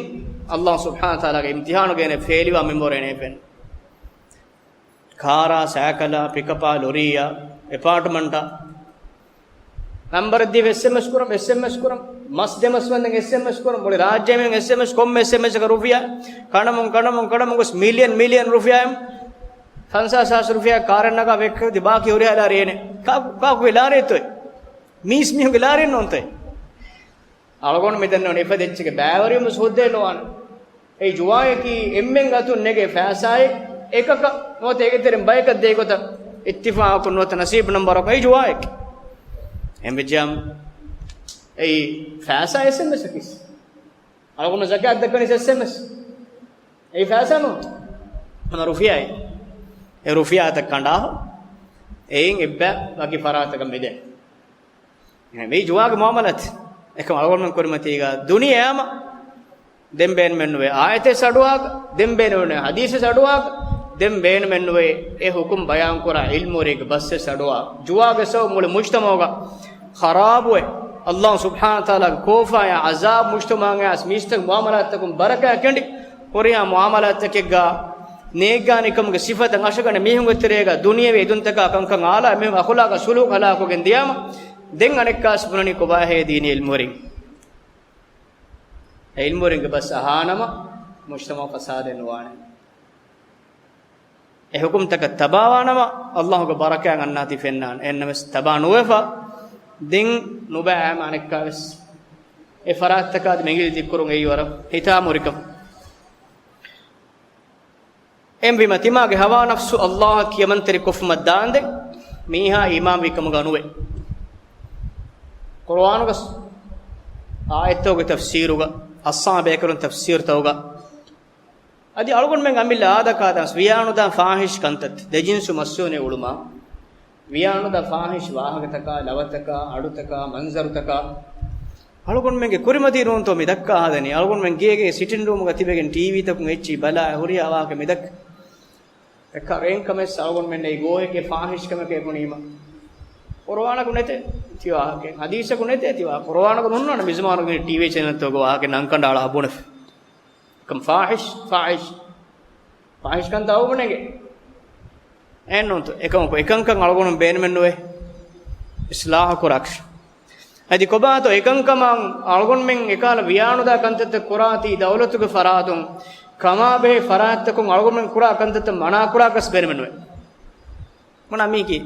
ﷲ ސުބްޙާނަހޫ ވަތަޢާލާގެ އިމްތިޙާނުގައި ފެއިލްވާ މިންވަރު އޭނަ ފެން. ކާރާ، ސައިކަލާ، ޕިކަޕާ، ލޮރީއާ، އެޕާޓްމަންޓާ، ނަންބަރެއް ދީފަ އެސްއެމްއެސް ކުރަން، އެސްއެމްއެސް ކުރަން، މަސް ދެ މަސް ވަންދެން އެސްއެމްއެސް ކުރަން، މުޅި ރާއްޖޭ މީހުން އެސްއެމްއެސް، ކޮންމެ އެސްއެމްއެސްއަކަށް ރުފިޔާ، ކަނޑަމުން، ކަނޑަމުން، ކަނޑަމުން ގޮސް މިލިއަން، މިލިއަން ރުފިޔާއެއް، ފަންސާސް ހާސް ރުފިޔާ ކާރެއް ނަގާ ވެއްކަވެދި ބާކީ ހުރިހާ ލާރި އޭނެ. ކާކު، ކާކުގެ ލާރިއެއްތޯ؟ މީސް މީހުންގެ ލާރިއެއް ނޫންތޯ؟ އަޅުގަނޑު މިދަންނަވަނީ އެފަދަ އެއްޗެއްގެ ބައިވަރުވީމަ ހުއްދައެއް ނުވާނެ. އެ ޖުވާއަކީ އެންމެން އަތުން ނެގޭ ފައިސާއެއް، އެކަކަށް ނުވަތަ އޭގެ ތެރެއިން ބަޔަކަށް ދޭ ގޮތަށް އިއްތިފާޤުން ނުވަތަ ނަސީބު ނަންބަރަކުން އެ ޖުވާއެއް. އެހެންވެއްޖިއްޔާމު އެއީ ފައިސާ އެސްއެމްއެސްއަކީ. އަޅުގަނޑު ޒަކާތް ދައްކަނީ އެސްއެމްއެސް. އެއީ ފައިސާ ނޫން. ހަމަ ރުފިޔާއެއް. އެ ރުފިޔާތައް ކަނޑާ އެއިން އެއްބައި ވަކި ފަރާތަކަށް މިދޭ. މީ ޖުވާގެ މުޢާމަލާތް. އެކަމް އަޅުގަނޑުމެން ކުރިމަތީގަ ދުނިޔެއާމަ ދެން ބޭނުމެއްނުވޭ އާޔަތެއް އަޑުއަހާކަށް، ދެން ބޭނުމެއްނުވޭ ޙަދީޘެއް އަޑުއަހާކަށް، ދެން ބޭނުމެއްނުވޭ އެ ޙުކުމް ބަޔާންކުރާ ޢިލްމުވެރިންގެ ބަސްވެސް އަޑުއަހާ. ޖުވާގެ ސަބަބުން މުޅި މުޖްތަމަޢުގަ ޚަރާބުވެ، ﷲ ސުބްޙާނަހޫ ވަތަޢާލާގެ ކޯފާއާ ޢަޒާބު މުޖްތަމަޢުގައި އައިސް މީސްތަކުން މުޢާމަލާތްތަކުން ބަރަކާތް ކެނޑި، ހުރިހާ މުޢާމަލާތްތަކެއްގަ ނޭއްގާނެކަމުގެ ސިފަތައް އަށަގަނޑަށް މީހުންގެ ތެރޭގަ ދުނިޔެވީ އެދުންތަކާ ކަންކަން އާލާ މީހުން އަޚުލާޤަށް ސުލޫކު ހަލާކުވެގެން ދިޔާމަ، ދެން އަނެއްކާސް ބުނަނީ ކޮބާހޭ ދީނީ ޢިލްމުވެރިން. އެ ޢިލްމުވެރިންގެ ބަސް އަހާނަމަ، މުޖްތަމަޢު ފަސާދެއް ނުވާނެ. އެ ޙުކުމްތަކަށް ތަބާވާނަމަ، ﷲގެ ބަރަކާތް އަންނާތީ ފެންނާނެ. އެހެންނަމަވެސް ތަބާ ނުވެފަ، ދެން ނުބައި އައިމަ އަނެއްކާވެސް އެ ފަރާތްތަކާ މިނގިލި ދިއްކުރުން އެއީ ވަރަށް ހިތާމަހުރިކަން. އެހެންވީމަ ތިމާގެ ހަވާ ނަފްސު ﷲއަށް ކިޔަމަންތެރިކޮށްފުމަށް ދާންދެން މީހާ އީމާންވީ ކަމުގަ ނުވޭ. ޤުރުއާނުގެ އާޔަތްތަކުގެ ތަފްސީރުގަ، އައްސާ ބޭކަލުން ތަފްސީރުތަކުގަ، އަދި އަޅުގަނޑުމެން އަމިއްލަ އާދަކާ ދާން ވިޔާނުދާ ފާޙިޝް ކަންތައް، ދެ ޖިންސު މައްސޫނެ އުޅުމާ، ވިޔާނުދާ ފާޙިޝް ވާހަކަތަކާ، ލަވަތަކާ، އަޑުތަކާ، މަންޒަރުތަކާ، އަޅުގަނޑުމެންގެ ކުރިމަތީ ނޫންތޯ މި ދައްކާ ހަދަނީ؟ އަޅުގަނޑުމެން ގޭގެ ސިޓިން ރޫމުގަ ތިބެގެން ޓީވީތަކުން އެއްޗި ބަލާ ހުރިހާ ވާހަކަ މި ދައްކާ. ދައްކާ ރޭން ކަމެއް އަޅުގަނޑުމެންނަށް އެއީ ގޯހެއްގެ ފާޙިޝް ކަމެކޭ ބުނީމަ، ޤުރުއާނަކު ނެތޭ ތި ވާހަކައެއް، ޙަދީޘަކު ނެތޭ ތި ވާހަކަ، ޤުރުއާނަކު ނުންނާނެ މިޒުމާނުގެ ޓީވީ ޗެނަލްތަކުގެ ވާހަކަ ނަންކަނޑާޅާ ބުނެފަ. ކަމް ފާޙިޝް، ފާޙިޝް، ފާޙިޝް ކަންތައް އައުމުނެގެ. އެހެންނޫންތޯ؟ އެކަމަކު އެކަންކަން އަޅުގަނޑު ބޭނުމެއްނުވޭ އިޞްލާޙު ކުރާކަށް. އަދި ކޮބާތޯ އެކަންކަމަށް އަޅުގަނޑުމެން އެކާލަ ވިޔާނުދާ ކަންތައްތައް ކުރާތީ ދައުލަތުގެ ފަރާތުން ކަމާބެހޭ ފަރާތްތަކުން އަޅުގަނޑުމެން ކުރާ ކަންތައްތައް މަނާކުރާކަސް ބޭނުމެއްނުވޭ. މުނާ މީކީ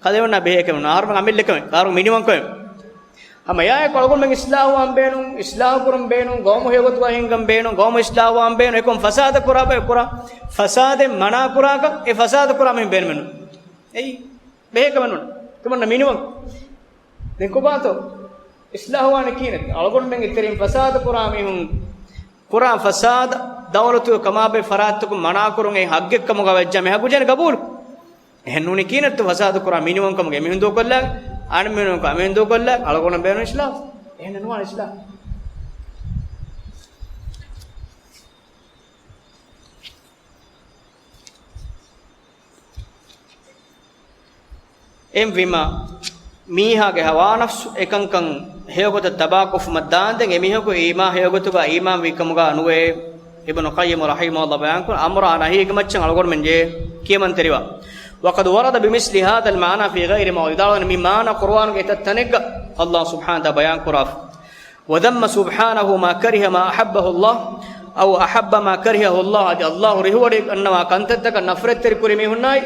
ކަލޭމެންނާ ބެހޭ ކަމެއް ނޫން، އަހަރުމެން އަމިއްލަ ކަމެއް، އަހަރު މިނިވަން ކަމެއް. ހަމަ އެއާއެކު އަޅުގަނޑުމެން އިސްލާހުވާން ބޭނުން، އިސްލާހު ކުރަން ބޭނުން، ގައުމު ހެޔޮގޮތުގައި ހިންގަން ބޭނުން، ގައުމު އިސްލާހުވާން ބޭނުން، އެކަމަކު ފަސާދަ ކުރާ ބައެއް ކުރާ، ފަސާދައިން މަނާ ކުރާކަށް އެ ފަސާދަ ކުރާ މީހުން ބޭނުމެއް ނޫން. އެއީ ބެހޭ ކަމެއް ނޫން. ތިމަންނަ މިނިވަން. ދެން ކޮބާތޯ؟ އިސްލާހުވާނެ ކިހިނެއް؟ އަޅުގަނޑުމެންގެ ތެރެއިން ފަސާދަ ކުރާ މީހުން ކުރާ ފަސާދަ، ދައުލަތުގެ ކަމާބެހޭ ފަރާތްތަކުން މަނާކުރުން އެ ހައްގެއްކަމުގަ ވެއްޖާ މި ހައްގު ޖެހޭނެ ގަބޫލު. އެހެން ނޫނީ ކިހިނެއްތޯ ފަސާދަ ކުރާ މިނިވަންކަމުގެ އެމީހުން ދޫކޮށްލާ، އަނެއް މީހުން އަނެއް މީހުން ދޫކޮށްލާ، އަޅުގަނޑު ބޭނުން އިސްލާހު. އެހެން ނުވާނެ އިސްލާހު. އެހެންވީމަ، މީހާގެ ހަވާނަފްސު އެކަންކަން ހެޔޮގޮތަށް ތަބާކޮށްފުމަށް ދާންދެން އެމީހަކު އީމާ ހެޔޮގޮތުގަ އީމާންވީ ކަމުގަ ނުވޭ. އިބްނު ޤައްޔިމް ރަޙިމަހުﷲ ބަޔާންކުރަން އަމުރާ ނަހީގެ މައްޗަށް އަޅުގަނޑުމެން ޖެހޭ ކިޔަމަންތެރިވާ. وقد ورد بمثل هذا المعنى في غير موضع. މި މާނަ ޤުރުއާނުގެ އެތައް ތަނެއްގަ ﷲ ސުބްޙާނަހޫ ވަތަޢާލާ ބަޔާންކުރާފަ. وذم سبحانه ما كره ما أحبه الله أو أحب ما كرهه الله. އަދި ﷲ ރިހުވަޑި ގަންނަވާ ކަންތައްތަކަށް ނަފްރަތްތެރި ކުރި މީހުންނާއި،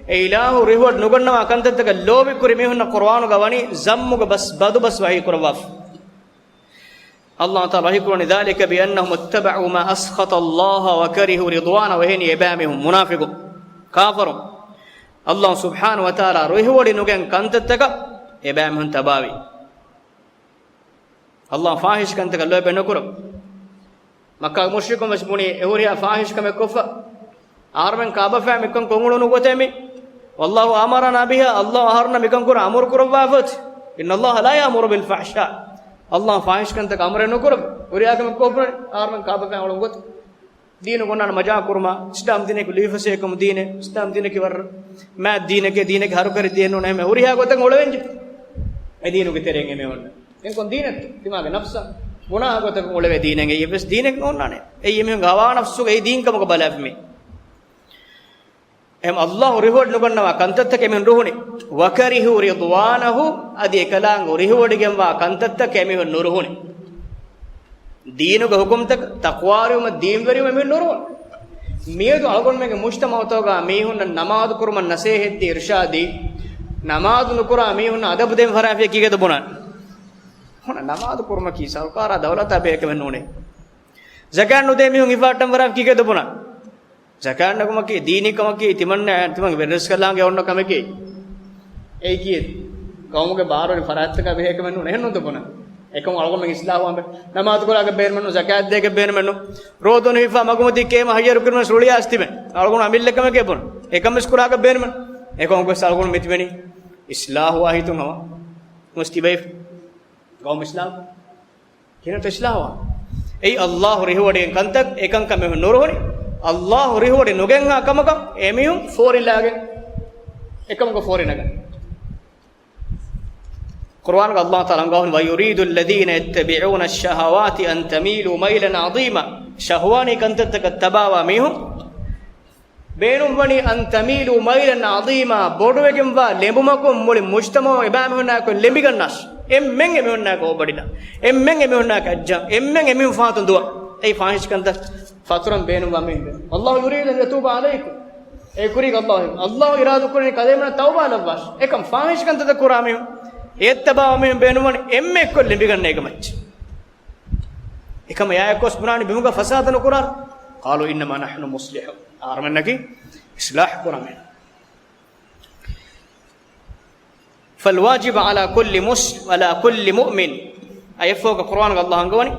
އެ އިލާހު ރިހުވަޑި ނުގަންނަވާ ކަންތައްތަކަށް ލޯބި ކުރި މީހުންނަށް ޤުރުއާނުގަ ވަނީ ޒައްމުގެ ބަސް، ބަދުބަސް ވަޙީ ކުރައްވާފަ. ﷲ ތަޢާލާ ވަޙީ ކުރަނީ، ذلك بأنهم اتبعوا ما أسخط الله وكرهوا رضوانه. އެހެނީ އެބައިމީހުން މުނާފިޤު، ކާފަރު، ﷲ ސުބްޙާނަހޫ ވަތަޢާލާ ރިހުވަޑި ނުގެން ކަންތައްތަކަށް އެބައިމީހުން ތަބާވި. ﷲ ފާޙިޝް ކަންތަކަށް ލޯބި ނުކުރަ. މައްކާގެ މުޝްރިކުން ވެސް ބުނީ އެ ހުރިހާ ފާޙިޝް ކަމެއް ކޮށްފަ. އަހަރުމެން ކާބަފައި މިކަން ކޮށް އުޅުނު ގޮތޭ މި. والله أمرنا بها، ﷲ އަހަރުންނަށް މިކަން ކުރަން އަމުރު ކުރައްވާފަ އޮތީ. إن الله لا يأمر بالفحشاء. ﷲ ފާޙިޝް ކަންތަކަށް އަމުރެއް ނުކުރައްވަ. ހުރިހާ ކަމެއް ކޮށްފަ އަހަރުމެން ކާބަފައި އުޅުނު ގޮތު. ދީނު ގޮންނާނެ މަޖާ ކުރުމާ، އިސްލާމް ދީނަކީ ލުއިފަސޭހަކަމު ދީނެއް، އިސްލާމް ދީނަކީ ވަރަށް މާތް ދީނެކޭ، ދީނަކީ ހަރުކަރި ދީނެއް ނޫން، އެހެން ހުރިހާ ގޮތަށް އުޅެވެންޖެ. އެ ދީނުގެ ތެރެއިން އެމީހުން އެންކޮން ދީނެއްތަ؟ ތިމާގެ ނަފްސާ ގުނާހަ ގޮތަކަށް އުޅެވޭ ދީނެއް އެއްވެސް ދީނެއް ނޯންނާނެ. އެއީ އެމީހުންގެ ހަވާ ނަފްސުގެ އެ ދީން ކަމަކަށް ބަލާފަ މީ. އެހެން ﷲ ރިހުވަޑި ނުގަންނަވާ ކަންތައްތަކަށް އެމީހުން ރުހުނި. وكرهوا رضوانه، އަދި އެކަލާނގެ ރިހުވަޑިގެންވާ ކަންތައްތަކަށް އެމީހުން ނުރުހުނި. ދީނުގެ ޙުކުމްތަކަށް، ތަޤްވާވެރިވުމަށް، ދީންވެރިވުމަށް އެމީހުން ނުރުހުން. މިއަދު އަޅުގަނޑުމެންގެ މުޖްތަމަޢުތަކުގަ މީހުންނަށް ނަމާދު ކުރުމަށް ނަސޭހަތްދީ، އިރުޝާދީ، ނަމާދު ނުކުރާ މީހުންނަށް އަދަބު ދޭން ފަށާފިޔާ ކީކޭތޯ ބުނާނެ؟ ހަމަ ނަމާދު ކުރުމަކީ ސަރުކާރާ ދައުލަތާ ބެހޭ ކަމެއް ނޫނޭ. ޒަކާތް ނުދޭ މީހުން ހިފަހައްޓަން ފަށާފިޔާ ކީކޭތޯ ބުނާނެ؟ ޒަކާތް ނެގުމަކީ ދީނީ ކަމަކީ، ތިމަންނަ ތިމަން ވެރިރަސްކަލާނގެ އޮންނަ ކަމެކޭ. އެއީ ކީއް؟ ޤައުމުގެ ބާރުވެރި ފަރާތްތަކާ ބެހޭ ކަމެއް ނޫން. އެހެން ނޫންތޯ ބުނާނެ؟ އެކަމު އަޅުގަނޑުމެން އިސްލާހުވާން ބެ-، ނަމާދު ކުރާކަށް ބޭނުމެއް ނޫން، ޒަކާތް ދޭކަށް ބޭނުމެއް ނޫން، ރޯދަ ނުހިފާ މަގުމަތީ ކޭމަ ހައްޔަރު ކުރުމަށް ރުޅިއައިސް ތިބެ. އަޅުގަނޑު އަމިއްލަ ކަމެކޭ ބުނާނެ. އެކަމެއް ވެސް ކުރާކަށް ބޭނުމެއް. އެކަމަކު ވެސް އަޅުގަނޑު މިތިބެނީ އިސްލާހުވާ ހިތުން ހަމަ. ވެސް ތިބެ ގައުމު އިސްލާހު. ކިހިނެއްތޯ އިސްލާހުވާ؟ އެއީ ﷲ ރިހުވަޑިގެން ކަންތައް އެކަންކަން މީހުން ނުރުހުނި. ﷲ ރިހުވަޑި ނުގެންހާ ކަމަކަށް އެމީހުން ފޯރިލާގެން އެކަމަކު ފޯރި ނަގަން. ޤުރުއާންގަ ﷲ ތަޢާލާ އަންގަވަނީ، ويريد الذين يتبعون الشهوات أن تميلوا ميلا عظيما. ޝަހުވާނީ ކަންތައްތަކަށް ތަބާވާ މީހުން ބޭނުންވަނީ أن تميلوا ميلا عظيما، ބޮޑުވެގެންވާ ލެނބުމަކުން މުޅި މުޖްތަމަޢު އެބައިމީހުންނާއެކު ލެނބިގަންނާށި. އެންމެން އެމީހުންނާއެކު އޯބަޑިލާ، އެންމެން އެމީހުންނާއެކު އައްޖާ، އެންމެން އެމީހުން ފާތުން ދުވާ. އެއީ ފާޙިޝް ކަންތައް ފަތުރަން ބޭނުންވާ މީހުން. والله يريد أن يتوب عليكم. އެ ކުރީގަ ﷲ، ﷲ އިރާދަކުރަނީ ކަލޭމެންނަށް ތައުބާ ލައްވާށި. އެކަމް ފާޙިޝް ކަންތައްތައް ކުރާ މީހުން، އެއްތަބާވާ މީހުން ބޭނުންވަނީ އެންމެ އެއްކޮށް ލެނބިގަންނަ އޭގެ މައްޗަށް. އެކަމަށް އެއާއެއްކޮށް ބުނާނީ ބިމުގަ ފަސާދަ ނުކުރާ. قالوا إنما نحن مصلحون. އަހަރުމެންނަކީ އިސްލާޙް ކުރާ މީހުން. فالواجب على كل مسلم، على كل مؤمن. އަޔަށްފަހުގަ ޤުރުއާންގަ ﷲ އަންގަވަނީ،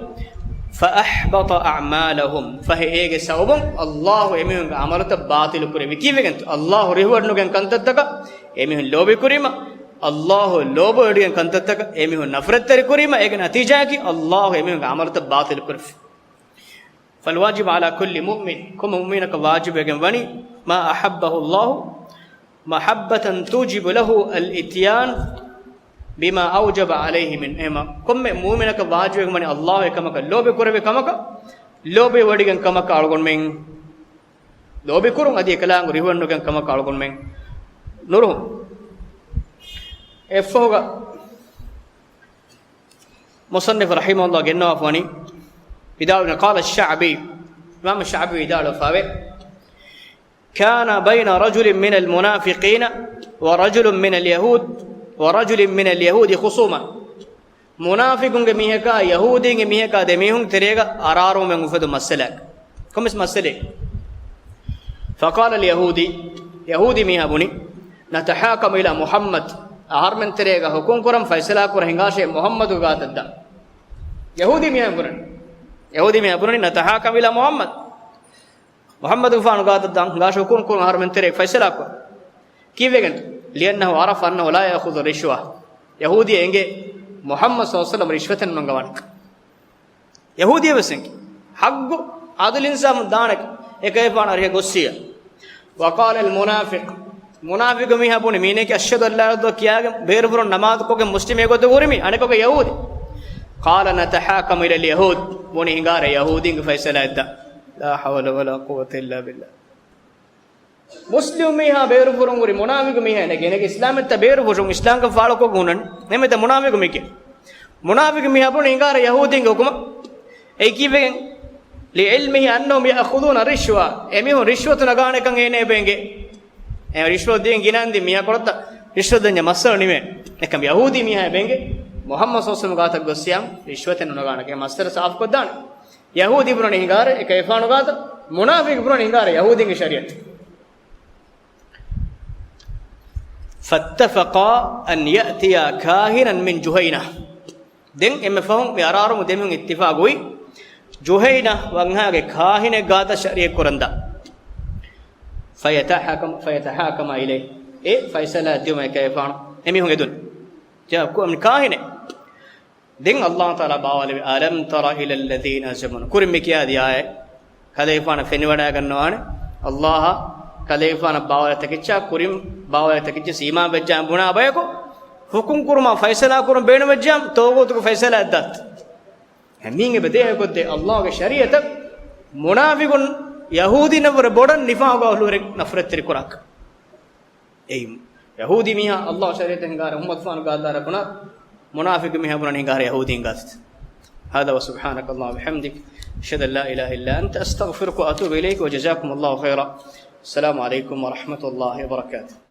فأحبط أعمالهم. ފަހެ އޭގެ ސަބަބުން ﷲ އެމީހުންގެ ޢަމަލުތައް ބާޠިލު ކުރެއްވި. ކީއްވެގެންތޯ؟ ﷲ ރިހުވަޑު ނުގެން ކަންތައްތަކަށް އެމީހުން ލޯބި ކުރީމަ، ﷲ ލޯބިވެޑިގެން ކަންތައްތަކަށް އެމީހުން ނަފްރަތްތެރި ކުރީމަ، އޭގެ ނަތީޖާއަކީ ﷲ އެމީހުންގެ ޢަމަލުތައް ބާޠިލު ކުރެއްވި. فالواجب على كل مؤمن، ކޮންމެ މުއުމިނަކަށް ވާޖިބުވެގެން ވަނީ، ما أحبه الله محبة توجب له الإتيان بما أوجب عليه منه. އެހެމަ ކޮންމެ މުއުމިނަކަށް ވާޖިބުވެގެން ވަނީ، ﷲ އެކަމަކަށް ލޯބި ކުރެވޭ ކަމަކަށް، ލޯބިވެޑިގެން ކަމަކަށް އަޅުގަނޑުމެން ލޯބި ކުރުން، އަދި އެކަލާނގެ ރިހުވަޑު ނުގެން ކަމަކަށް އަޅުގަނޑުމެން ނުރުހުން. އެއަށްފަހުގަ މުޞައްނިފު ރަޙިމަހުﷲ ގެންނަވާފަ ވަނީ، ވިދާޅުވި، قال الشعبي، އިމާމު ޝަޢުބީ ވިދާޅުވެފަވޭ، كان بين رجل من المنافقين ورجل من اليهود ورجل من اليهود خصومة. މުނާފިޤުންގެ މީހަކާ ޔަހޫދީންގެ މީހަކާ ދެމީހުން ތެރޭގަ އަރާރުމެއް އުފެދު މައްސަލައެއް. ކޮންމެސް މައްސަލައެއް. فقال اليهودي، ޔަހޫދީ މީހާ ބުނި، نتحاكم إلى محمد، އަހަރުމެން ތެރޭގަ ހުކުމް ކުރަން ފައިސަލާ ކުރަން ހިނގާށޭ މުޙައްމަދު ގާތަށް ދާން. ޔަހޫދީ މީހާ ބުނަނީ، ޔަހޫދީ މީހާ ބުނަނީ، نتحاكم إلى محمد، މުޙައްމަދުގެފާނު ގާތަށް ދާން ހިނގާށޭ ހުކުމް ކުރަން އަހަރުމެން ތެރޭގަ ފައިސަލާ ކުރަން. ކީއްވެގެން؟ لأنه عرف أنه لا يأخذ الرشوة. ޔަހޫދީ އެނގޭ މުޙައްމަދު صلى الله عليه وسلم ރިޝްވަތެއް ނުނަގަވާނެކަން. ޔަހޫދީ ވެސް އެނގޭ. ޙައްޤު، ޢަދުލު އިންސާފުން ދާނެކަން. އެކަލޭގެފާނު އަރިހަށް ގޮއްސިޔާ. وقال المنافق، މުނާފިޤު މީހާ ބުނި މީނަކީ أشهد أن لا إله إلا الله ކިޔާގެން ބޭރުފުޅުން ނަމާދުކޮށްގެން މުސްލިމެއް ގޮތަށް ހުރި މީ، އަނެކަކު ޔަހޫދީ. قال نتحاكم إلى اليهود، ބުނި ހިނގާރޭ ޔަހޫދީންގެ ފައިސަލާއަށް ދާން. لا حول ولا قوة إلا بالله. މުސްލިމް މީހާ ބޭރުފުޅުން ހުރި މުނާފިޤު މީހާ ނެގި ނެގި އިސްލާމް އެއްތަ ބޭރުފުށުން އިސްލާމްކަން ފާޅުކޮށް ހުންނަން ނެމެތަ މުނާފިޤު މީކެ. މުނާފިޤު މީހާ ބުނި ހިނގާރޭ ޔަހޫދީންގެ ހުކުމަށް. އެއީ ކީއްވެގެން؟ لعلمه أنهم يأخذون الرشوة، އެމީހުން ރިޝްވަތު ނަގާނެކަން އޭނަ އެބަ އެނގޭ. އެ ރިޝްވަތު ދިޔަ ގިނައިން ދި މީހާ ކޮޅަށްތަ ރިޝްވަތު ދަންޏަ މައްސަލަ ނިމޭ. އެކަމް ޔަހޫދީ މީހާ އެބަ އެނގޭ މުޙައްމަދު صلى الله عليه وسلم ގާތަށް ގޮއްސިޔާ ރިޝްވަތެއް ނުނަގާނެ މައްސަލަ ސާފުކޮށްދާނެ. ޔަހޫދީ ބުނަނީ ހިނގާރޭ އެކަލޭގެފާނު ގާތަށް، މުނާފިޤު ބުނަނީ ހިނގާރޭ ޔަހޫދީންގެ ޝަރީޢަތު. فاتفقا أن يأتيا كاهنا من جهينة. ދެން އެންމެ ފަހުން މި އަރާރުމު ދެމީހުން އިއްތިފާޤުވި، ޖުހައިނާ ވަންހާގެ ކާހިނެއް ގާތަށް ޝަރީޢަތް ކުރަންދާ. فيتحاكم، فيتحاكما إليه. އެ ފައިސަލާ ދިޔުމަށް އެކަލޭގެފާނު އެމީހުން އެދުން. ޖާ، ކު-، ކާހިނެއް. ދެން ﷲ ތަޢާލާ ބާވާލެވި، ألم تر إلى الذين زعموا. ކުރިން މި ކިޔާދިޔާ އާޔަތް. ކަލޭގެފާނަށް ފެނިވަޑައިގަންނަވާނެ، ﷲ އަށް ކަލޭގެފާނަށް ބާވާލެއް ތަކެއްޗާ، ކުރިން ބާވާލެއް ތަކެއްޗަށް އީމާން ވެއްޖާ ބުނާ ބަޔަކު، ހުކުމް ކުރުމާ ފައިސަލާ ކުރުން ބޭނުންވެއްޖާ، ތޯގޫތުގެ ފައިސަލާ އެއްދާތި. އެމީހުން އެބަ ދޭހަކޮށްދޭ ﷲ ގެ ޝަރީޢަތަށް މުނާފިޤުން ޔަހޫދީންނަށްވުރެ ބޮޑަށް ނިފާޤު އަހުލުވެރިން ނަފްރަތްތެރި ކުރާކަށް. އެއީ، ޔަހޫދީ މީހާ ﷲ ޝަރީޢަތަށް ހިނގާރޭ މުޙައްމަދުގެފާނު ގާތަށް ދާން ބުނާ، މުނާފިޤު މީހާ ބުނަނީ ހިނގާރޭ ޔަހޫދީން ގާތަށް. هذا وسبحانك اللهم وبحمدك، أشهد أن لا إله إلا أنت، أستغفرك وأتوب إليك، وجزاكم الله خيرا. السلام عليكم ورحمة الله وبركاته.